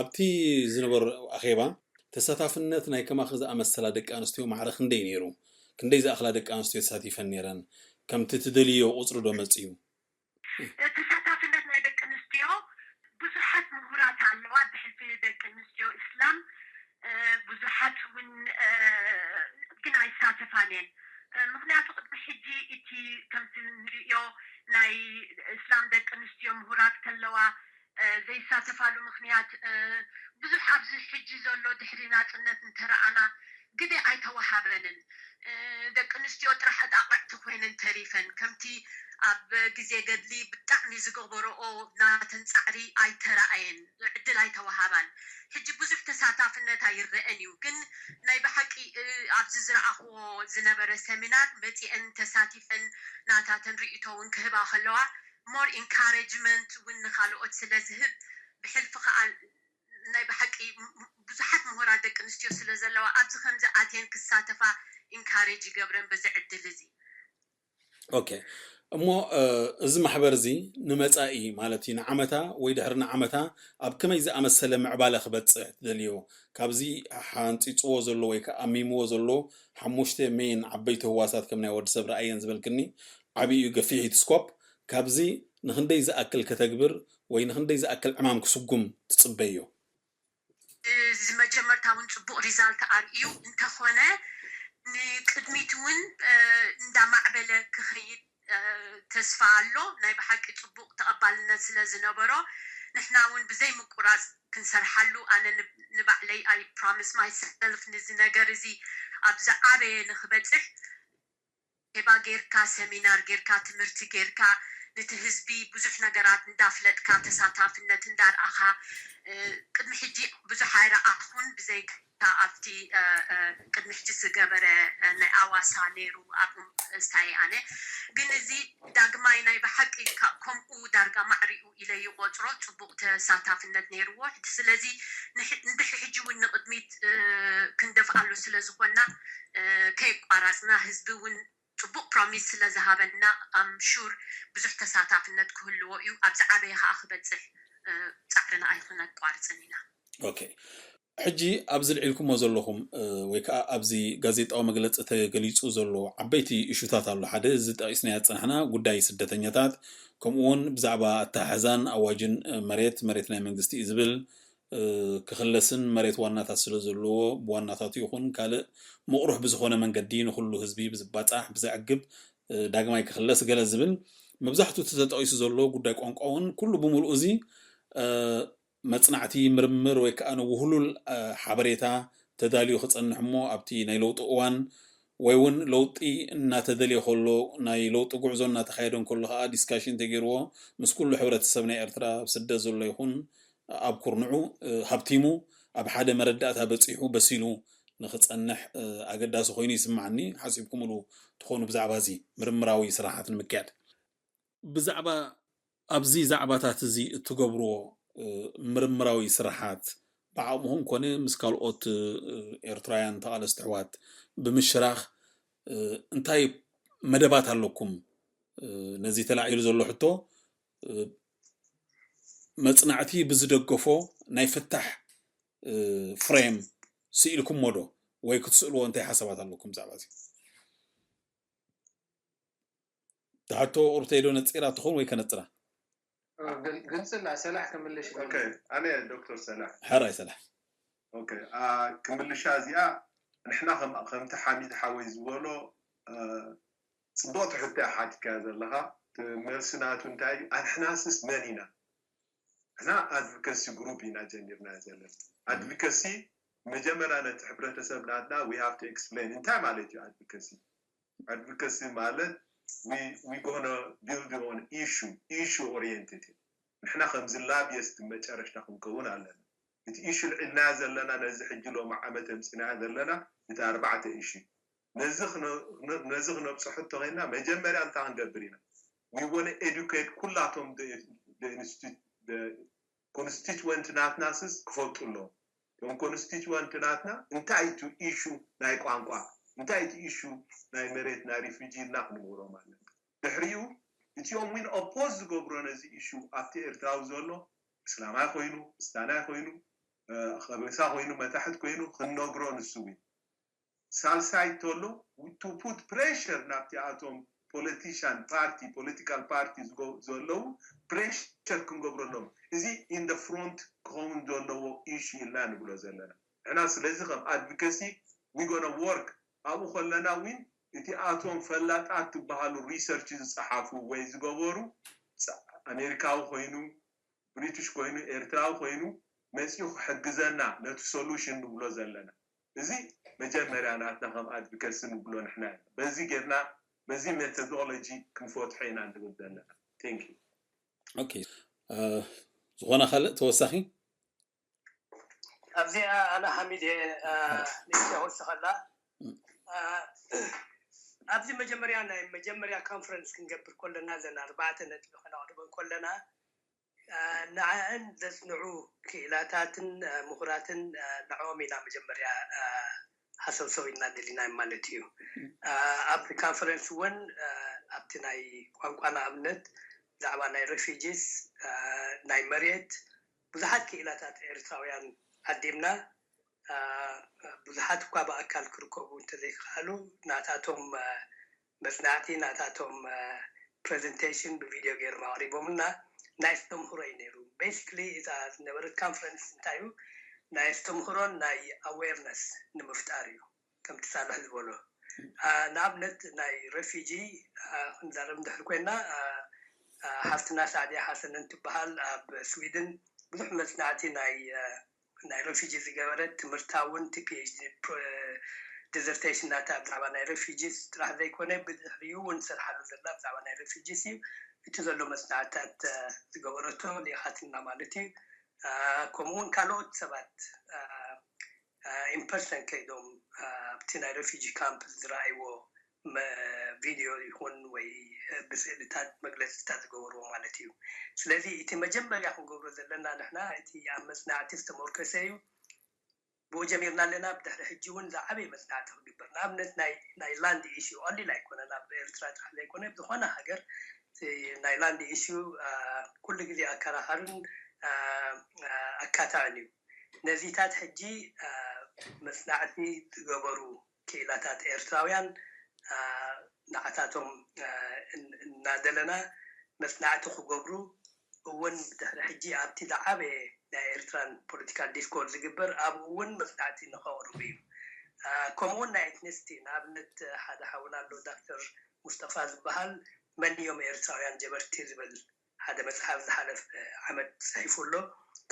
ኣብቲ ዝነበረ ኣኼባ ተሳታፍነት ናይ ከማኺ ዝኣመሰላ ደቂ ኣንስትዮ ማዕረ ክንደይ ነይሩ? ክንደይ ዝኣኽላ ደቂ ኣንስትዮ ተሳቲፈን ነይረን? ከምቲ ትደልዮ ቁፅሪ ዶ መፅዩ? ተሳታፍነት ናይ ደቂ ኣንስትዮ ብዙሓት ምሁራት ኣለዋ። ብሕልፊ ደቂ ኣንስትዮ እስላም ብዙሓት እውን ግን ኣይሳተፋን እየን። ምክንያቱ ቅድሚ ሕጂ እቲ ከምቲ ንርእዮ ናይ እስላም ደቂ ኣንስትዮ ምሁራት ከለዋ ዘይሳተፋሉ ምክንያት ብዙሕ ኣብዚ ሕጂ ዘሎ ድሕሪ ናፅነት እንተረኣና ግደ ኣይተወሃበንን። ደቂ ኣንስትዮ ጥራሕ ኣጣቕዕቲ ኮይነን ተሪፈን። ከምቲ ኣብ ግዜ ገድሊ ብጣዕሚ ዝገበረኦ ናተን ፃዕሪ ኣይተረኣየን፣ ዕድል ኣይተወሃባን። ሕጂ ብዙሕ ተሳታፍነት ኣይረአን እዩ። ግን ናይ ብሓቂ ኣብዚ ዝረኣኽዎ ዝነበረ ሰሚናር መፂአን ተሳቲፈን ናታተን ርእይቶ እውን ክህባ ከለዋ ሞር ኢንካሬጅመንት እውን ንካልኦት ስለ ዝህብ ብሕልፊ ከዓ ናይ ብሓቂ ብዙሓት ምሁራት ደቂ ኣንስትዮ ስለ ዘለዋ ኣብዚ ከምዚ ኣትየን ክሳተፋ ኢንካሬጅ ይገብረን በዚ ዕድል እዚ። ኦኬ። እሞ እዚ ማሕበር እዚ ንመጻኢ ማለት እዩ ንዓመታ ወይ ድሕሪ ንዓመታ ኣብ ከመይ ዝኣመሰለ ምዕባለ ክበጽሕ ትደልዮ? ካብዚ ሓንፂፅዎ ዘሎ ወይ ከዓ ኣሚምዎ ዘሎ ሓሙሽተ ሜን ዓበይቲ ህዋሳት ከም ናይ ወዲ ሰብ ረኣየን ዝበልክኒ ዓብይ እዩ፣ ገፊሕ እዩ እቲ ስኮፕ። ካብዚ ንክንደይ ዝኣክል ከተግብር ወይ ንክንደይ ዝኣክል ዕማም ክስጉም ትፅበዮ? እዚ መጀመርታ እውን ፅቡቅ ሪዛልት ኣርእዩ እንተኾነ ንቅድሚት እውን እንዳማዕበለ ክኸይድ ተስፋ ኣሎ። ናይ ብሓቂ ፅቡቅ ተቐባልነት ስለ ዝነበሮ ንሕና እውን ብዘይ ምቁራፅ ክንሰርሓሉ ኣነ ንባዕለይ I promise myself ንዚ ነገር እዚ ኣብ ዝዓበየ ንክበፅሕ ባ ጌርካ ሰሚናር ጌርካ ትምህርቲ ጌርካ ነቲ ህዝቢ ብዙሕ ነገራት እንዳፍለጥካ ተሳታፍነት እንዳርኣኻ ቅድሚ ሕጂ ብዙሕ ኣይረኣኹን ብዘይካ ኣብቲ ቅድሚ ሕጂ ዝገበረ ናይ ኣዋሳ ነይሩ ኣብ ስታይ ኣነ ግን እዚ ዳግማይ ናይ ብሓቂ ከምኡ ዳርጋ ማዕሪኡ ኢለ ይቆፅሮ ፅቡቅ ተሳታፍነት ነይርዎ ስለዚ እንድሕር ሕጂ እውን ንቅድሚት ክንደፍኣሉ ስለ ዝኾንና ከየቋራፅና ህዝቢ እውን ፅቡቅ ፕሮሚስ ስለ ዝሃበና ኣም ሹር ብዙሕ ተሳታፍነት ክህልዎ እዩ ኣብዚ ዓበየ ከዓ ክበፅሕ ፃዕርና ኣይክነቋርፅን ኢና ኦኬ ሕጂ ኣብዚ ልዒልኩሞ ዘለኹም ወይ ከዓ ኣብዚ ጋዜጣዊ መግለፂ ተገሊፁ ዘሎ ዓበይቲ እሹታት ኣሎ ሓደ እዚ ጠቂስናዮ ዝፀናሕና ጉዳይ ስደተኛታት ከምኡ እውን ብዛዕባ ኣተሓሕዛን ኣዋጅን መሬት መሬት ናይ መንግስቲ እዩ ዝብል ክኽለስን መሬት ዋናታት ስለ ዘለዎ ብዋናታቱ ይኹን ካልእ ምቕሩሕ ብዝኾነ መንገዲ ንኹሉ ህዝቢ ብዝባፃሕ ብዘዕግብ ዳግማይ ክኽለስ ገለ ዝብል መብዛሕቱ እቲ ተጠቂሱ ዘሎ ጉዳይ ቋንቋ እውን ኩሉ ብምሉኡ እዚ መፅናዕቲ ምርምር ወይ ከዓ ንውህሉል ሓበሬታ ተዳልዩ ክፀንሕ እሞ ኣብቲ ናይ ለውጢ እዋን ወይ እውን ለውጢ እናተደልየ ከሎ ናይ ለውጢ ጉዕዞ እናተካየደ እንከሎ ከዓ ዲስካሽን ተገይርዎ ምስ ኩሉ ሕብረተሰብ ናይ ኤርትራ ኣብ ስደት ዘሎ ይኹን ኣብ ኩርንዑ ሃብቲሙ ኣብ ሓደ መረዳእታ በፂሑ በሲሉ ንክፀንሕ ኣገዳሲ ኮይኑ ይስማዓኒ ሓሲብኩምሉ ትኾኑ ብዛዕባ እዚ ምርምራዊ ስራሓት ንምክያድ ብዛዕባ ኣብዚ ዛዕባታት እዚ እትገብርዎ ምርምራዊ ስራሓት ብዓቕምኹም ኮነ ምስ ካልኦት ኤርትራውያን ተቓለስቲ ኣሕዋት ብምሽራኽ እንታይ መደባት ኣለኩም? ነዚ ተላዒሉ ዘሎ ሕቶ መፅናዕቲ ብዝደገፎ ናይ ፍታሕ ፍሬም ስኢልኩሞ ዶ ወይ ክትስእልዎ እንታይ ሓሳባት ኣለኩም ብዛዕባ እዚ? ትሓቶ ቁርብተይ ዶ ነፂራ ትኾን ወይ ከነፅራ? ግልፅላ ሰላሕ ክምልሽ ኣነ ዶክተር ሰላሕ ሕራይ ሰላሕ ክምልሻ እዚኣ ንሕና ከምቲ ሓሚድ ሓወይ ዝበሎ ፅቡቅ ትሕቶ ሓቲትካያ ዘለካ መልሲ ናቱ እንታይ እዩ ኣንሕናስስ መን ኢና ንሕና ኣድቮኬሲ ግሩፕ ኢና ጀሚርና ዘለና ኣድቮኬሲ መጀመርያ ነቲ ሕብረተሰብ ናትና we have to explain እንታይ ማለት እዩ ኣድቮኬሲ ኣድቮኬሲ ማለት we gonna build on issue issue oriented ንሕና ከምዚ ላብየስት መጨረሽታ ክንከውን ኣለና እቲ ኢሹ ልዒልናዮ ዘለና ነዚ ሕጂ ሎም ዓመት ኣምፂናዮ ዘለና እቲ ኣርባዕተ ኢሹ ነዚ ክነብፅሖ እንተኮይንና መጀመርያ እንታይ ክንገብር ኢና we wanna educate ኩላቶም constituent ናትናስስ ክፈልጡ ኣለዎም እቶም constituent ናትና እንታይ እቲ ኢሹ ናይ ቋንቋ እንታይ እቲ ኢሹ ናይ መሬት ናይ refugee ኢልና ክንምህሮም ኣለና ድሕሪኡ እቲኦም ዊን ኦፖዝ ዝገብሮ ነዚ ኢሹ ኣብቲ ኤርትራዊ ዘሎ እስላማይ ኮይኑ ክስታናይ ኮይኑ ከበሳ ኮይኑ መታሕት ኮይኑ ክንነግሮ ንሱ ዊን ሳልሳይ ተሎ to put pressure ናብቲ ኣቶም politician party political party ዘለዉ pressure ክንገብረሎም እዚ in the front ክኸውን ዘለዎ ኢሹ ኢልና ንብሎ ዘለና ንሕና ስለዚ ከም advocacy we gonna work ኣብኡ ከለና ዊን እቲ ኣቶም ፈላጣት ትበሃሉ research ዝፀሓፉ ወይ ዝገበሩ ኣሜሪካዊ ኮይኑ ብሪትሽ ኮይኑ ኤርትራዊ ኮይኑ መፂኡ ክሕግዘና ነቲ solution ንብሎ ዘለና እዚ መጀመርያ ናትና ከም advocacy ንብሎ ንሕና ኢና በዚ ጌርና በዚ methodology ክንፈትሖ ኢና ንብል ዘለና thank you okay ዝኾነ ካልእ ተወሳኺ ኣብዚኣ ኣነ ሓሚድ እየ ንእሽተይ ክወስኸላ ኣብዚ መጀመርያ ናይ መጀመርያ conference ክንገብር ከለና ዘን ኣርባዕተ ነጥቢ ከነቕርበን ከለና ንዕኣን ዘፅንዑ ክኢላታትን ምሁራትን ንዕኦም ኢና መጀመርያ ሃሰብሰብ ኢልና ደሊና ማለት እዩ ኣብቲ conference እውን ኣብቲ ናይ ቋንቋ ንኣብነት ብዛዕባ ናይ refugees፣ ናይ መሬት ብዙሓት ክኢላታት ኤርትራውያን ዓዲምና፣ ብዙሓት እኳ ብኣካል ክርከቡ እንተዘይከኣሉ፣ ናታቶም መጽናዕቲ፣ ናታቶም presentation ብቪድዮ ገይሮም ኣቕሪቦምና። ናይ ኣስተምህሮ እዩ ነይሩ። Basically እዛ ዝነበረት conference እንታይ እዩ? ናይ ኣስተምህሮን ናይ awareness ንምፍጣር እዩ። ከምቲ ሳልሕ ዝበሎ፣ ንኣብነት ናይ refugee ክንዛረብ እንድሕር ኮይና፣ ሓፍትና ሳዕድያ ሓሰን እንትበሃል ኣብ ስዊድን ብዙሕ መጽናዕቲ ናይ ናይ refugee ዝገበረት፣ ትምህርታውን ፒኤችዲ dissertation ናታ ብዛዕባ ናይ refugees ጥራሕ ዘይኮነ፣ ብድሕሪኡ እውን ዝሰርሓሉ ዘላ ብዛዕባ ናይ refugees እዩ። እቲ ዘሎ መጽናዕትታት ዝገበረቶ ሊኢኻትና ማለት እዩ። ከምኡውን ካልኦት ሰባት in person ከይዶም ኣብቲ ናይ refugee camp ዝረኣይዎ ቪድዮ ይኹን ወይ ብስእልታት መግለፅታት ዝገበርዎ ማለት እዩ። ስለዚ እቲ መጀመርያ ክንገብሮ ዘለና ንሕና እቲ ኣብ መፅናዕቲ ዝተመርኮሰ እዩ። ብኡ ጀሚርና ኣለና። ብድሕሪ ሕጂ እውን ዝዓበየ መፅናዕቲ ክግበር፣ ንኣብነት ናይ land issue ቀሊል ኣይኮነን። ኣብ ኤርትራ ጥራሕ ዘይኮነ ብዝኾነ ሃገር ናይ land issue ኩሉ ግዜ ኣከራኻርን ኣካታዕን እዩ። ነዚታት ሕጂ መፅናዕቲ ዝገበሩ ክኢላታት ኤርትራውያን ንዓታቶም እናደለና መፅናዕቲ ክገብሩ እውን ድሕሪ ሕጂ ኣብቲ ዝዓበየ ናይ ኤርትራን political discourse ዝግበር ኣብኡ እውን መፅናዕቲ ንኸቕርቡ እዩ። ከምኡውን ናይ ethnicity፣ ንኣብነት ሓደ ሓውና ኣሎ ዳክተር ሙስጠፋ ዝበሃል፣ መን እዮም ኤርትራውያን ጀበርቲ ዝብል ሓደ መፅሓፍ ዝሓለፈ ዓመት ፅሒፉ ኣሎ።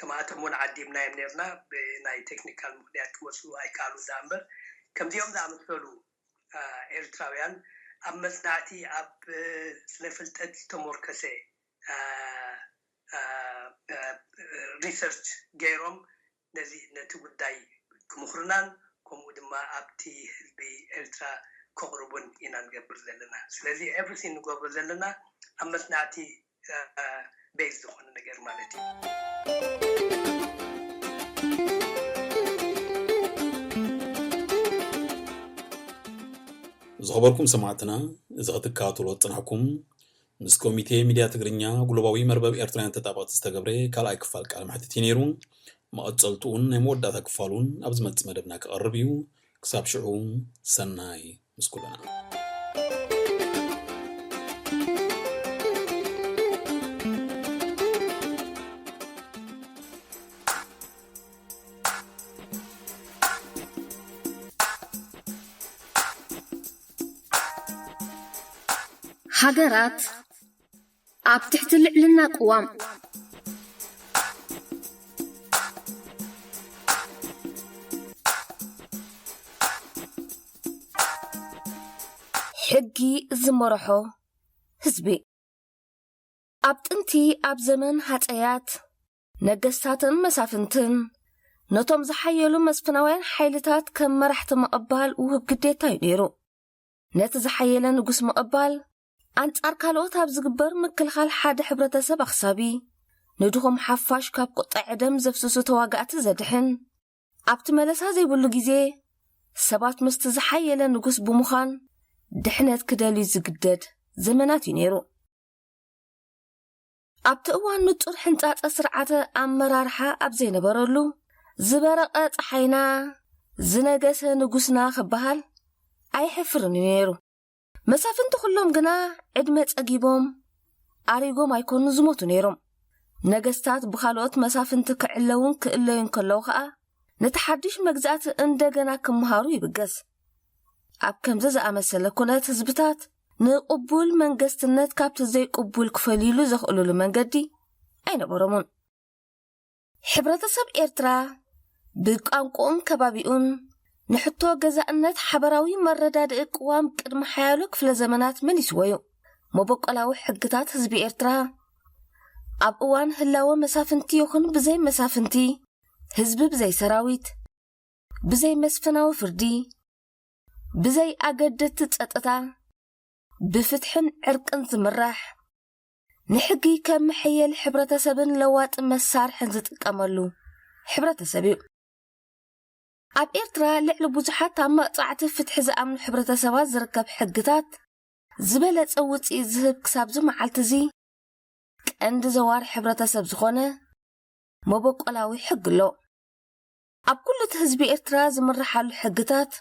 ከምኣቶም እውን ዓዲምናዮም ነርና፣ ብናይ ቴክኒካል ምክንያት ክመፁ ኣይከኣሉ እዳ እምበር፣ ከምዚኦም ዝኣመሰሉ ኤርትራውያን ኣብ መፅናዕቲ ኣብ ስነ ፍልጠት ዝተሞርከሰ research ገይሮም ነዚ ነቲ ጉዳይ ክምኽሩናን ከምኡ ድማ ኣብቲ ህዝቢ ኤርትራ ከቕርቡን ኢና ንገብር ዘለና። ስለዚ everything ንገብሮ ዘለና ኣብ መፅናዕቲ base ዝኾነ ነገር ማለት እዩ። ዝኸበርኩም ሰማዕትና፣ እዚ ክትከታተልዎ ዝጸናሕኩም ምስ ኮሚቴ ሚድያ ትግርኛ ግሎባዊ መርበብ ኤርትራውያን ተጣበቕቲ ዝተገብረ ካልኣይ ክፋል ቃለ መሕትት እዩ ነይሩ። መቐጸልትኡን ናይ መወዳእታ ክፋሉን ኣብ ዝመጽእ መደብና ክቐርብ እዩ። ክሳብ ሽዑ ሰናይ ምስ ኩልና። ሃገራት ኣብ ትሕቲ ልዕልና ቅዋም ሕጊ ዝመርሖ ህዝቢ። ኣብ ጥንቲ ኣብ ዘመን ሃጸያት ነገስታትን መሳፍንትን ነቶም ዝሓየሉ መስፍናውያን ሓይልታት ከም መራሕቲ ምቕባል ውሁብ ግዴታ እዩ ነይሩ። ነቲ ዝሓየለ ንጉስ ምቕባል ኣንጻር ካልኦት ኣብ ዝግበር ምክልኻል ሓደ ሕብረተሰብ ኣኽሳቢ፣ ንድኹም ሓፋሽ ካብ ቁጥዐ ደም ዘፍስሱ ተዋጋእቲ ዘድሕን፣ ኣብቲ መለሳ ዘይብሉ ግዜ ሰባት ምስቲ ዝሓየለ ንጉስ ብምዃን ድሕነት ክደልዩ ዝግደድ ዘመናት እዩ ነይሩ። ኣብቲ እዋን ንጹር ሕንጻጸ ስርዓተ ኣመራርሓ ኣብ ዘይነበረሉ፣ ዝበረቐ ጸሓይና፣ ዝነገሰ ንጉስና ክበሃል ኣይሕፍርን እዩ ነይሩ። መሳፍንቲ ኩሎም ግና ዕድመ ጸጊቦም ኣሪጎም ኣይኮኑ ዝሞቱ ነይሮም። ነገስታት ብኻልኦት መሳፍንቲ ክዕለውን ክእለዩን ከለዉ ኸኣ ነቲ ሓድሽ መግዛእቲ እንደገና ክመሃሩ ይብገስ። ኣብ ከምዚ ዝኣመሰለ ኩነት ህዝብታት ንቕቡል መንገስትነት ካብቲ ዘይቅቡል ክፈልዩሉ ዘኽእሉሉ መንገዲ ኣይነበሮምን። ሕብረተሰብ ኤርትራ ብቋንቋኡን ከባቢኡን ንሕቶ ገዛእነት ሓበራዊ መረዳድኢ ቅዋም ቅድሚ ሓያሎ ክፍለ ዘመናት መሊስዎ እዩ። መበቆላዊ ሕግታት ህዝቢ ኤርትራ ኣብ እዋን ህላወ መሳፍንቲ ይኹን ብዘይ መሳፍንቲ፣ ህዝቢ ብዘይ ሰራዊት፣ ብዘይ መስፍናዊ ፍርዲ፣ ብዘይ ኣገደድቲ ጸጥታ፣ ብፍትሕን ዕርቅን ዝምራሕ፣ ንሕጊ ከም መሐየሊ ሕብረተሰብን ለዋጢ መሳርሕን ዝጥቀመሉ ሕብረተሰብ እዩ። ኣብ ኤርትራ ልዕሊ ብዙሓት ኣብ መቕጻዕቲ ፍትሒ ዝኣምኑ ሕብረተሰባት ዝርከብ ሕግታት ዝበለጸ ውጽኢት ዝህብ ክሳብዚ መዓልቲ እዚ ቀንዲ ዘዋር ሕብረተሰብ ዝኾነ መበቆላዊ ሕጊ ኣሎ። ኣብ ኩሉ እቲ ህዝቢ ኤርትራ ዝምርሓሉ ሕግታት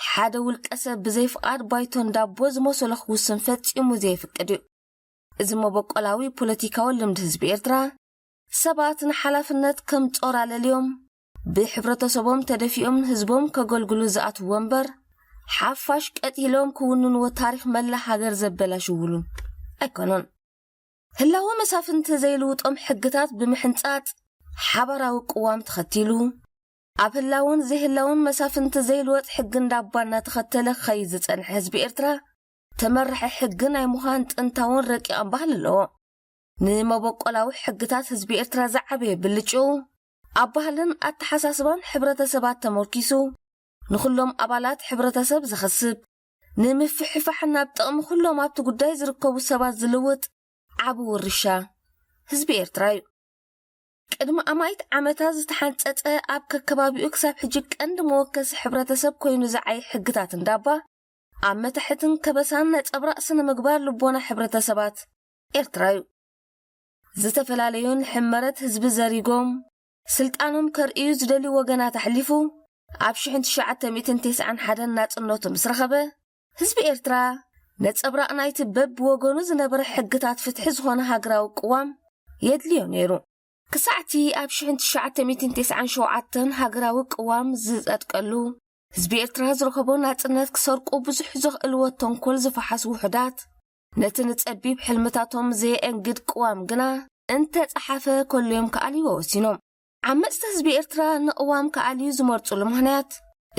ሓደ ውልቀ ሰብ ብዘይ ፍቓድ ባይቶ እንዳቦ ዝመሰሎ ክውስን ፈጺሙ ዘይፍቅድ እዩ። እዚ መበቆላዊ ፖለቲካዊ ልምዲ ህዝቢ ኤርትራ ሰባት ንሓላፍነት ከም ጾር ኣለልዮም ብሕብረተሰቦም ተደፊኦም ንህዝቦም ከገልግሉ ዝኣትዎ እምበር ሓፋሽ ቀጢሎም ክውንንዎ ታሪኽ መላ ሃገር ዘበላሽውሉ ኣይኮነን። ህላወ መሳፍንቲ ዘይልውጦም ሕግታት ብምሕንጻጽ ሓባራዊ ቅዋም ተኸቲሉ ኣብ ህላውን ዘይህላውን መሳፍንቲ ዘይልወጥ ሕጊ እንዳባ እናተኸተለ ክኸይድ ዝጸንሐ ህዝቢ ኤርትራ ተመራሒ ሕጊ ናይ ምዃን ጥንታውን ረቂቕን ባህሊ ኣለዎ። ንመበቆላዊ ሕግታት ህዝቢ ኤርትራ ዝዓበየ ብልጭኡ ኣብ ባህልን ኣተሓሳስባን ሕብረተሰባት ተመርኪሱ ንኹሎም ኣባላት ሕብረተሰብ ዘኸስብ ንምፍሕፋሕ ናብ ጥቕሚ ኩሎም ኣብቲ ጉዳይ ዝርከቡ ሰባት ዝልውጥ ዓቢ ውርሻ ህዝቢ ኤርትራ እዩ። ቅድሚ ኣማኢት ዓመታት ዝተሓንጸጸ ኣብ ከከባቢኡ ክሳብ ሕጂ ቀንዲ መወከሲ ሕብረተሰብ ኮይኑ ዝዓይ ሕግታት እንዳባ ኣብ መታሕትን ከበሳን ነጸብራቕ ስነ ምግባር ልቦና ሕብረተሰባት ኤርትራ እዩ። ዝተፈላለዩ ንሕመረት ህዝቢ ዘሪጎም ስልጣኖም ከርእዩ ዝደልዩ ወገናት ኣሕሊፉ ኣብ ሽሕን ትሽዓተ ሚእትን ተስዓን ሓደን ናጽነቱ ምስ ረኸበ ህዝቢ ኤርትራ ነጸብራቕ ናይቲ በብወገኑ ዝነበረ ሕግታት ፍትሒ ዝኾነ ሃገራዊ ቅዋም የድልዮ ነይሩ። ክሳዕቲ ኣብ ሽሕን ትሽዓተ ሚእትን ተስዓን ሸውዓተን ሃገራዊ ቅዋም ዝጸድቀሉ ህዝቢ ኤርትራ ዝረኸቦ ናጽነት ክሰርቁ ብዙሕ ዘኽእልዎ ተንኮል ዝፈሓሱ ውሑዳት ነቲ ንጸቢብ ሕልምታቶም ዘየእንግድ ቅዋም ግና እንተጸሓፈ ከልዮም ክኣልይዎ ወሲኖም። ዓመጽቲ ህዝቢ ኤርትራ ንቅዋም ክኣልዩ ዝመርጹሉ ምኽንያት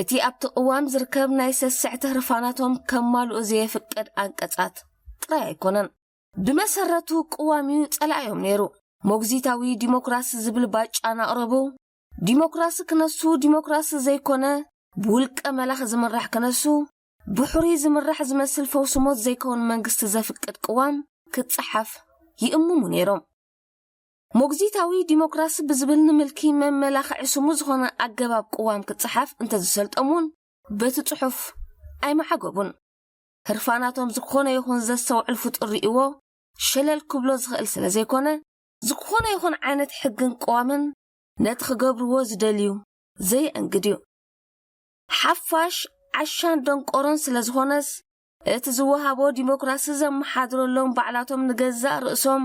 እቲ ኣብቲ ቅዋም ዝርከብ ናይ ሰስዕቲ ህርፋናቶም ከማልኡ ዘየፍቅድ ኣንቀጻት ጥራይ ኣይኮነን። ብመሰረቱ ቅዋም እዩ ጸላእዮም ነይሩ። ሞግዚታዊ ዲሞክራሲ ዝብል ባጫ እናቕረቡ ዲሞክራሲ ክነሱ ዲሞክራሲ ዘይኮነ ብውልቀ መላኺ ዝምራሕ ክነሱ ብሕሩይ ዝምራሕ ዝመስል ፈውሲ ሞት ዘይከውን መንግስቲ ዘፍቅድ ቅዋም ክጸሓፍ ይእምሙ ነይሮም። ሞግዚታዊ ዲሞክራሲ ብዝብል ንምልኪ መመላኽዒ ስሙ ዝኾነ ኣገባብ ቅዋም ክጸሓፍ እንተዝሰልጦም እውን በቲ ጽሑፍ ኣይመዓገቡን። ህርፋናቶም ዝኾነ ይኹን ዘስተውዕል ፍጡር ርእይዎ ሸለል ክብሎ ዝኽእል ስለ ዘይኮነ ዝኾነ ይኹን ዓይነት ሕግን ቅዋምን ነቲ ክገብርዎ ዝደልዩ ዘየእንግድ እዩ። ሓፋሽ ዓሻን ደንቆሮን ስለ ዝኾነስ እቲ ዝወሃቦ ዲሞክራሲ ዘመሓድረሎም ባዕላቶም ንገዛእ ርእሶም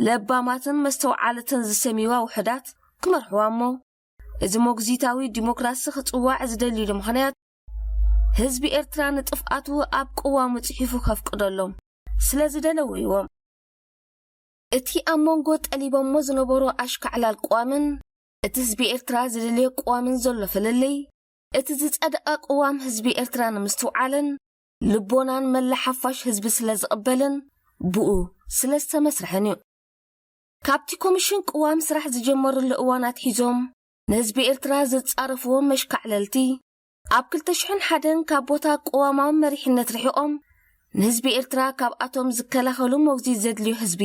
ለባማትን መስተውዓልትን ዝሰምይዋ ውሑዳት ክመርሕዋ እሞ እዚ ሞግዚታዊ ዲሞክራሲ ክጽዋዕ ዝደልዩሉ ምኽንያት ህዝቢ ኤርትራ ንጥፍኣቱ ኣብ ቅዋሙ ጽሒፉ ከፍቅደሎም ስለ ዝደለዉ እዮም። እቲ ኣብ መንጎ ጠሊቦሞ ዝነበሩ ኣሽካዕላል ቅዋምን እቲ ህዝቢ ኤርትራ ዝደልዮ ቅዋምን ዘሎ ፍልልይ እቲ ዝጸደቐ ቅዋም ህዝቢ ኤርትራ ንምስትውዓልን ልቦናን መላ ሓፋሽ ህዝቢ ስለ ዝቕበልን ብኡ ስለ ዝተመስርሐን እዩ። ካብቲ ኮሚሽን ቅዋም ስራሕ ዝጀመርሉ እዋን ኣትሒዞም ንህዝቢ ኤርትራ ዝጻረፍዎ መሽካዕለልቲ ኣብ ክልተ ሽሕን ሓደን ካብ ቦታ ቅዋማዊ መሪሕነት ርሒቖም ንህዝቢ ኤርትራ ካብኣቶም ዝከላኸሉ መግዚት ዘድልዮ ህዝቢ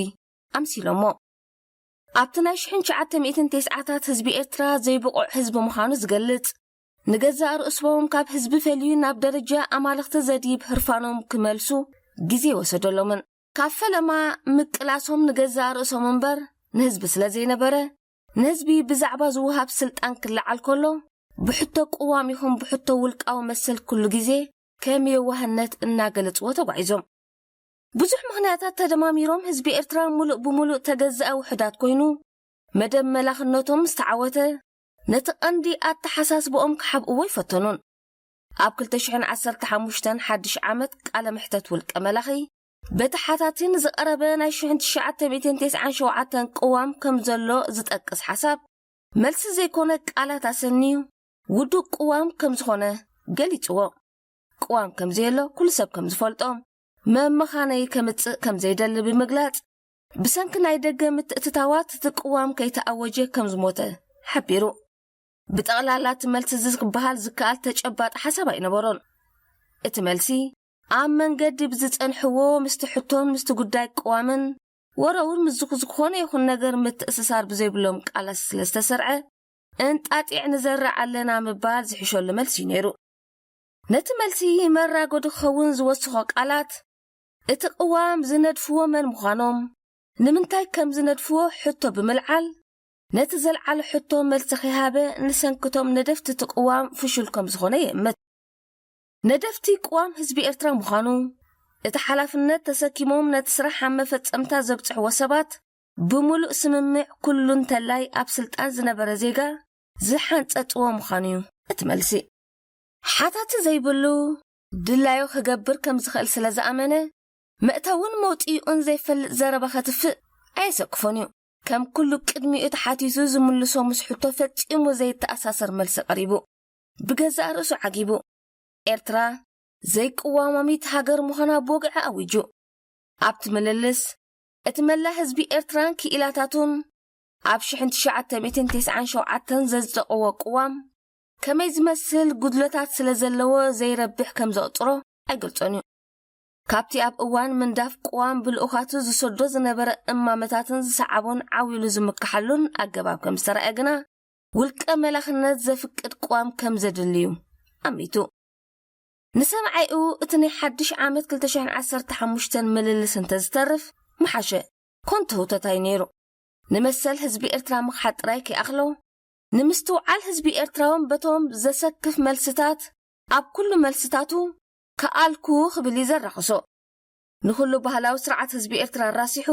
ኣምሲሎሞ። ኣብቲ ናይ ሽሕን ትሽዓተ ሚእትን ተስዓታት ህዝቢ ኤርትራ ዘይብቑዕ ህዝቢ ምዃኑ ዝገልጽ ንገዛእ ርእሶም ካብ ህዝቢ ፈልዩ ናብ ደረጃ ኣማልኽቲ ዘድይብ ህርፋኖም ክመልሱ ግዜ ወሰደሎምን ካብ ፈለማ ምቅላሶም ንገዛእ ርእሶም እምበር ንህዝቢ ስለ ዘይነበረ ንህዝቢ ብዛዕባ ዝወሃብ ስልጣን ክለዓል ከሎ ብሕቶ ቅዋም ይኹን ብሕቶ ውልቃዊ መሰል ኩሉ ግዜ ከም የዋህነት እናገለጽዎ ተጓዒዞም። ብዙሕ ምኽንያታት ተደማሚሮም ህዝቢ ኤርትራ ሙሉእ ብሙሉእ ተገዛኢ ውሑዳት ኮይኑ መደብ መላኽነቶም ዝተዓወተ ነቲ ቀንዲ ኣተሓሳስብኦም ክሓብእዎ ይፈተኑን። ኣብ ክልተ ሽሕን ዓሰርተ ሓሙሽተን ሓድሽ ዓመት ቃለ ምሕተት ውልቀ መላኺ በቲ ሓታቲ ንዝቐረበ ናይ ሽሕን ትሽዓተ ሚእትን ተስዓን ሸውዓተን ቅዋም ከም ዘሎ ዝጠቅስ ሓሳብ መልሲ ዘይኮነ ቃላት ኣሰንዩ ውዱእ ቅዋም ከም ዝኾነ ገሊጽዎ። ቅዋም ከም ዘየሎ ኩሉ ሰብ ከም ዝፈልጦ መመኻነይ ከምጽእ ከም ዘይደሊ ብምግላጽ ብሰንኪ ናይ ደገ ምትእትታዋት እቲ ቅዋም ከይተኣወጀ ከም ዝሞተ ሓቢሩ። ብጠቕላላ እቲ መልሲ እዚ ክበሃል ዝከኣል ተጨባጢ ሓሳብ ኣይነበሮን። እቲ መልሲ ኣብ መንገዲ ብዝጸንሕዎ ምስቲ ሕቶን ምስቲ ጉዳይ ቅዋምን ወረ እውን ምስ ዝኾነ ይኹን ነገር ምትእስሳር ብዘይብሎም ቃላት ስለ ዝተሰርዐ እንጣጢዕ ንዘርእ ኣለና ምባል ዝሕሸሉ መልሲ እዩ ነይሩ። ነቲ መልሲ መራጎዲ ክኸውን ዝወስኾ ቃላት እቲ ቅዋም ዝነድፍዎ መን ምዃኖም፣ ንምንታይ ከም ዝነድፍዎ ሕቶ ብምልዓል፣ ነቲ ዘልዓለ ሕቶ መልሲ ከይሃበ፣ ንሰንክቶም ነደፍቲ እቲ ቅዋም ፍሹል ከም ዝኾነ ይእምት። ነደፍቲ ቅዋም ህዝቢ ኤርትራ ምዃኑ፣ እቲ ሓላፍነት ተሰኪሞም ነቲ ስራሕ ኣብ መፈጸምታ ዘብጽሕዎ ሰባት፣ ብምሉእ ስምምዕ ኩሉ እንተላይ ኣብ ስልጣን ዝነበረ ዜጋ ዝሓንጸጽዎ ምዃኑ እዩ እቲ መልሲ። ሓታቲ ዘይብሉ ድላዩ ክገብር ከም ዝኽእል ስለ ዝኣመነ፣ መእተውን መውጽኢኡን ዘይፈልጥ ዘረባ ከትፍእ ኣየሰክፎን እዩ። ከም ኩሉ ቅድሚኡ ተሓቲቱ ዝምልሶ ምስ ሕቶ ፈጺሙ ዘይተኣሳሰር መልሲ ቀሪቡ። ብገዛእ ርእሱ ዓጊቡ። ኤርትራ ዘይቅዋማሚት ሃገር ምዃና ብወግዒ ኣዊጁ። ኣብቲ ምልልስ፣ እቲ መላ ህዝቢ ኤርትራን ክኢላታቱን ኣብ ሽሕን ትሽዓተ ሚእትን ተስዓን ሸውዓተን ዘጽደቕዎ ቅዋም፣ ከመይ ዝመስል ጉድለታት ስለ ዘለዎ ዘይረብሕ ከም ዘቕጽሮ ኣይገልጾን እዩ። ካብቲ ኣብ እዋን ምንዳፍ ቅዋም ብልኡኻቱ ዝሰዶ ዝነበረ እማመታትን ዝሰዓቦን ዓው ኢሉ ዝምክሓሉን ኣገባብ ከም ዝተረኣየ ግና፣ ውልቀ መላኽነት ዘፍቅድ ቅዋም ከም ዘድልዩ ኣሚቱ። ንሰምዓይኡ እቲ ናይ ሓድሽ ዓመት ክልተ ሽሕን ዓሰርተ ሓሙሽተን ምልልስ እንተዝተርፍ ምሓሸ። ኮንቶ ህውተት እዩ ነይሩ። ንመሰል ህዝቢ ኤርትራ ምኽሓድ ጥራይ ከይኣኽሎ፣ ንምስትውዓል ህዝቢ ኤርትራውን በቶም ዘሰክፍ መልስታት ኣብ ኩሉ መልስታቱ ከኣልኩ ክብል እዩ ዘራኽሶ። ንኹሉ ባህላዊ ስርዓት ህዝቢ ኤርትራ ኣራሲሑ፣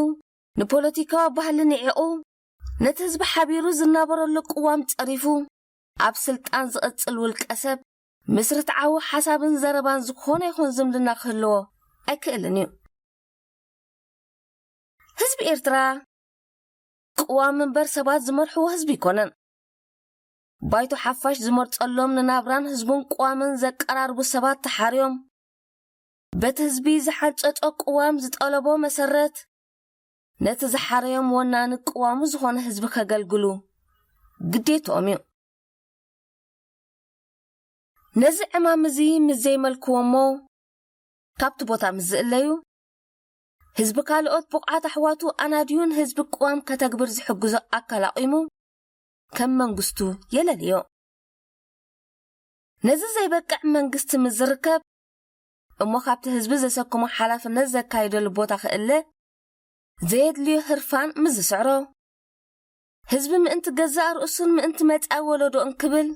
ንፖለቲካዊ ባህሊ ንዒቑ፣ ነቲ ህዝቢ ሓቢሩ ዝናበረሉ ቅዋም ጸሪፉ፣ ኣብ ስልጣን ዝቕጽል ውልቀ ሰብ፣ ምስ ርትዓዊ ሓሳብን ዘረባን ዝኾነ ይኹን ዝምድና ክህልዎ ኣይክእልን እዩ። ህዝቢ ኤርትራ ቅዋም እምበር ሰባት ዝመርሕዎ ህዝቢ ኣይኮነን። ባይቶ ሓፋሽ ዝመርጸሎም ንናብራን ህዝቡን ቅዋምን ዘቀራርቡ ሰባት ተሓርዮም፣ በቲ ህዝቢ ዝሓንጸጾ ቅዋም ዝጠለቦ መሰረት፣ ነቲ ዝሓረዮም ወናኒ ቅዋሙ ዝኾነ ህዝቢ ከገልግሉ ግዴትኦም እዩ። ነዚ ዕማም እዚ ምስ ዘይመልክዎ እሞ፣ ካብቲ ቦታ ምስ ዝእለዩ፣ ህዝቢ ካልኦት ብቑዓት ኣሕዋቱ ኣናድዩን ህዝቢ ቅዋም ከተግብር ዝሕግዞ ኣካል ኣቑሙ፣ ከም መንግስቱ የለልዮ። ነዚ ዘይበቅዕ መንግስቲ ምስ ዝርከብ፣ እሞ ካብቲ ህዝቢ ዘሰክሞ ሓላፍነት ዘካይደሉ ቦታ ክእለ፣ ዘየድልዮ ህርፋን ምስ ዝስዕሮ፣ ህዝቢ ምእንቲ ገዛእ ርእሱን ምእንቲ መጻኢ ወለዶን ክብል፣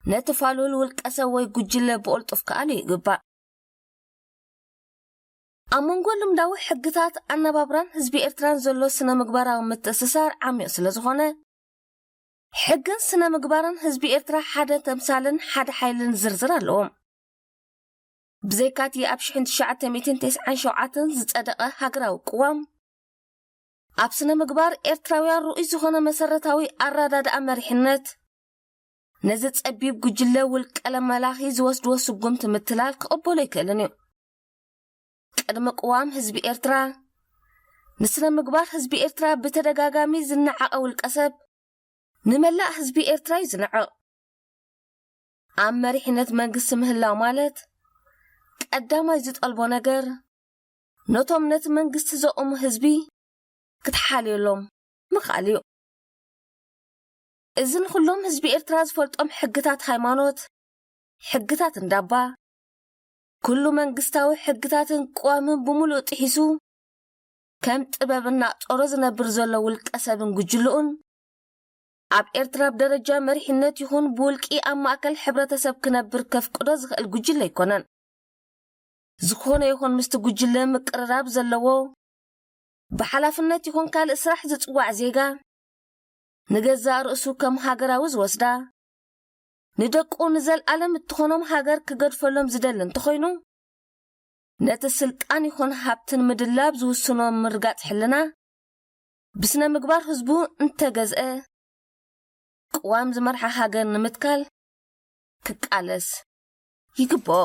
ነቲ ፋሉል ውልቀ ሰብ ወይ ጉጅለ ብቕልጡፍ ክኣሉ ይግባእ። ኣብ መንጎ ልምዳዊ ሕግታት ኣነባብራን ህዝቢ ኤርትራን ዘሎ ስነ ምግባራዊ ምትእስሳር ዓሚቕ ስለ ዝኾነ፣ ሕግን ስነ ምግባርን ህዝቢ ኤርትራ ሓደ ተምሳልን ሓደ ሓይልን ዝርዝር ኣለዎም። ብዘይካቲ ኣብ ሽሕን ትሽዓተ ሚእትን ተስዓን ሸውዓተን ዝጸደቐ ሃገራዊ ቅዋም፣ ኣብ ስነ ምግባር ኤርትራውያን ርኡይ ዝኾነ መሰረታዊ ኣረዳድኣ መሪሕነት፣ ነዚ ጸቢብ ጉጅለ ውልቀ መላኺ ዝወስድዎ ስጉምቲ ምትላል ክቕበሎ ኣይክእልን እዩ። ቅድሚ ቅዋም ህዝቢ ኤርትራ፣ ንስነ ምግባር ህዝቢ ኤርትራ ብተደጋጋሚ ዝነዓቐ ውልቀ ሰብ፣ ንመላእ ህዝቢ ኤርትራ እዩ ዝንዕቕ። ኣብ መሪሕነት መንግስቲ ምህላው ማለት፣ ቀዳማይ ዝጠልቦ ነገር፣ ነቶም ነቲ መንግስቲ ዘቑሙ ህዝቢ ክትሓልየሎም ምኽኣል እዩ። እዚ ንኹሎም ህዝቢ ኤርትራ ዝፈልጦም ሕግታት ሃይማኖት፣ ሕግታት እንዳባ፣ ኩሉ መንግስታዊ ሕግታትን ቅዋምን ብምሉእ ጥሒሱ፣ ከም ጥበብ እናጾሮ ዝነብር ዘሎ ውልቀ ሰብን ጉጅልኡን፣ ኣብ ኤርትራ ብደረጃ መሪሕነት ይኹን ብውልቂ ኣብ ማእከል ሕብረተሰብ ክነብር ከፍቅዶ ዝኽእል ጉጅለ ኣይኮነን። ዝኾነ ይኹን ምስቲ ጉጅለ ምቅርራብ ዘለዎ፣ ብሓላፍነት ይኹን ካልእ ስራሕ ዝጽዋዕ ዜጋ፣ ንገዛእ ርእሱ ከም ሃገራዊ ዝወስዳ፣ ንደቁ ንዘልኣለም እትኾኖም ሃገር ክገድፈሎም ዝደሊ እንተኾይኑ፣ ነቲ ስልጣን ይኹን ሃብትን ምድላብ ዝውስኖ ምርጋጽ ሕልና፣ ብስነ ምግባር ህዝቡ እንተገዝአ፣ ቅዋም ዝመርሓ ሃገር ንምትካል ክቃለስ ይግብኦ።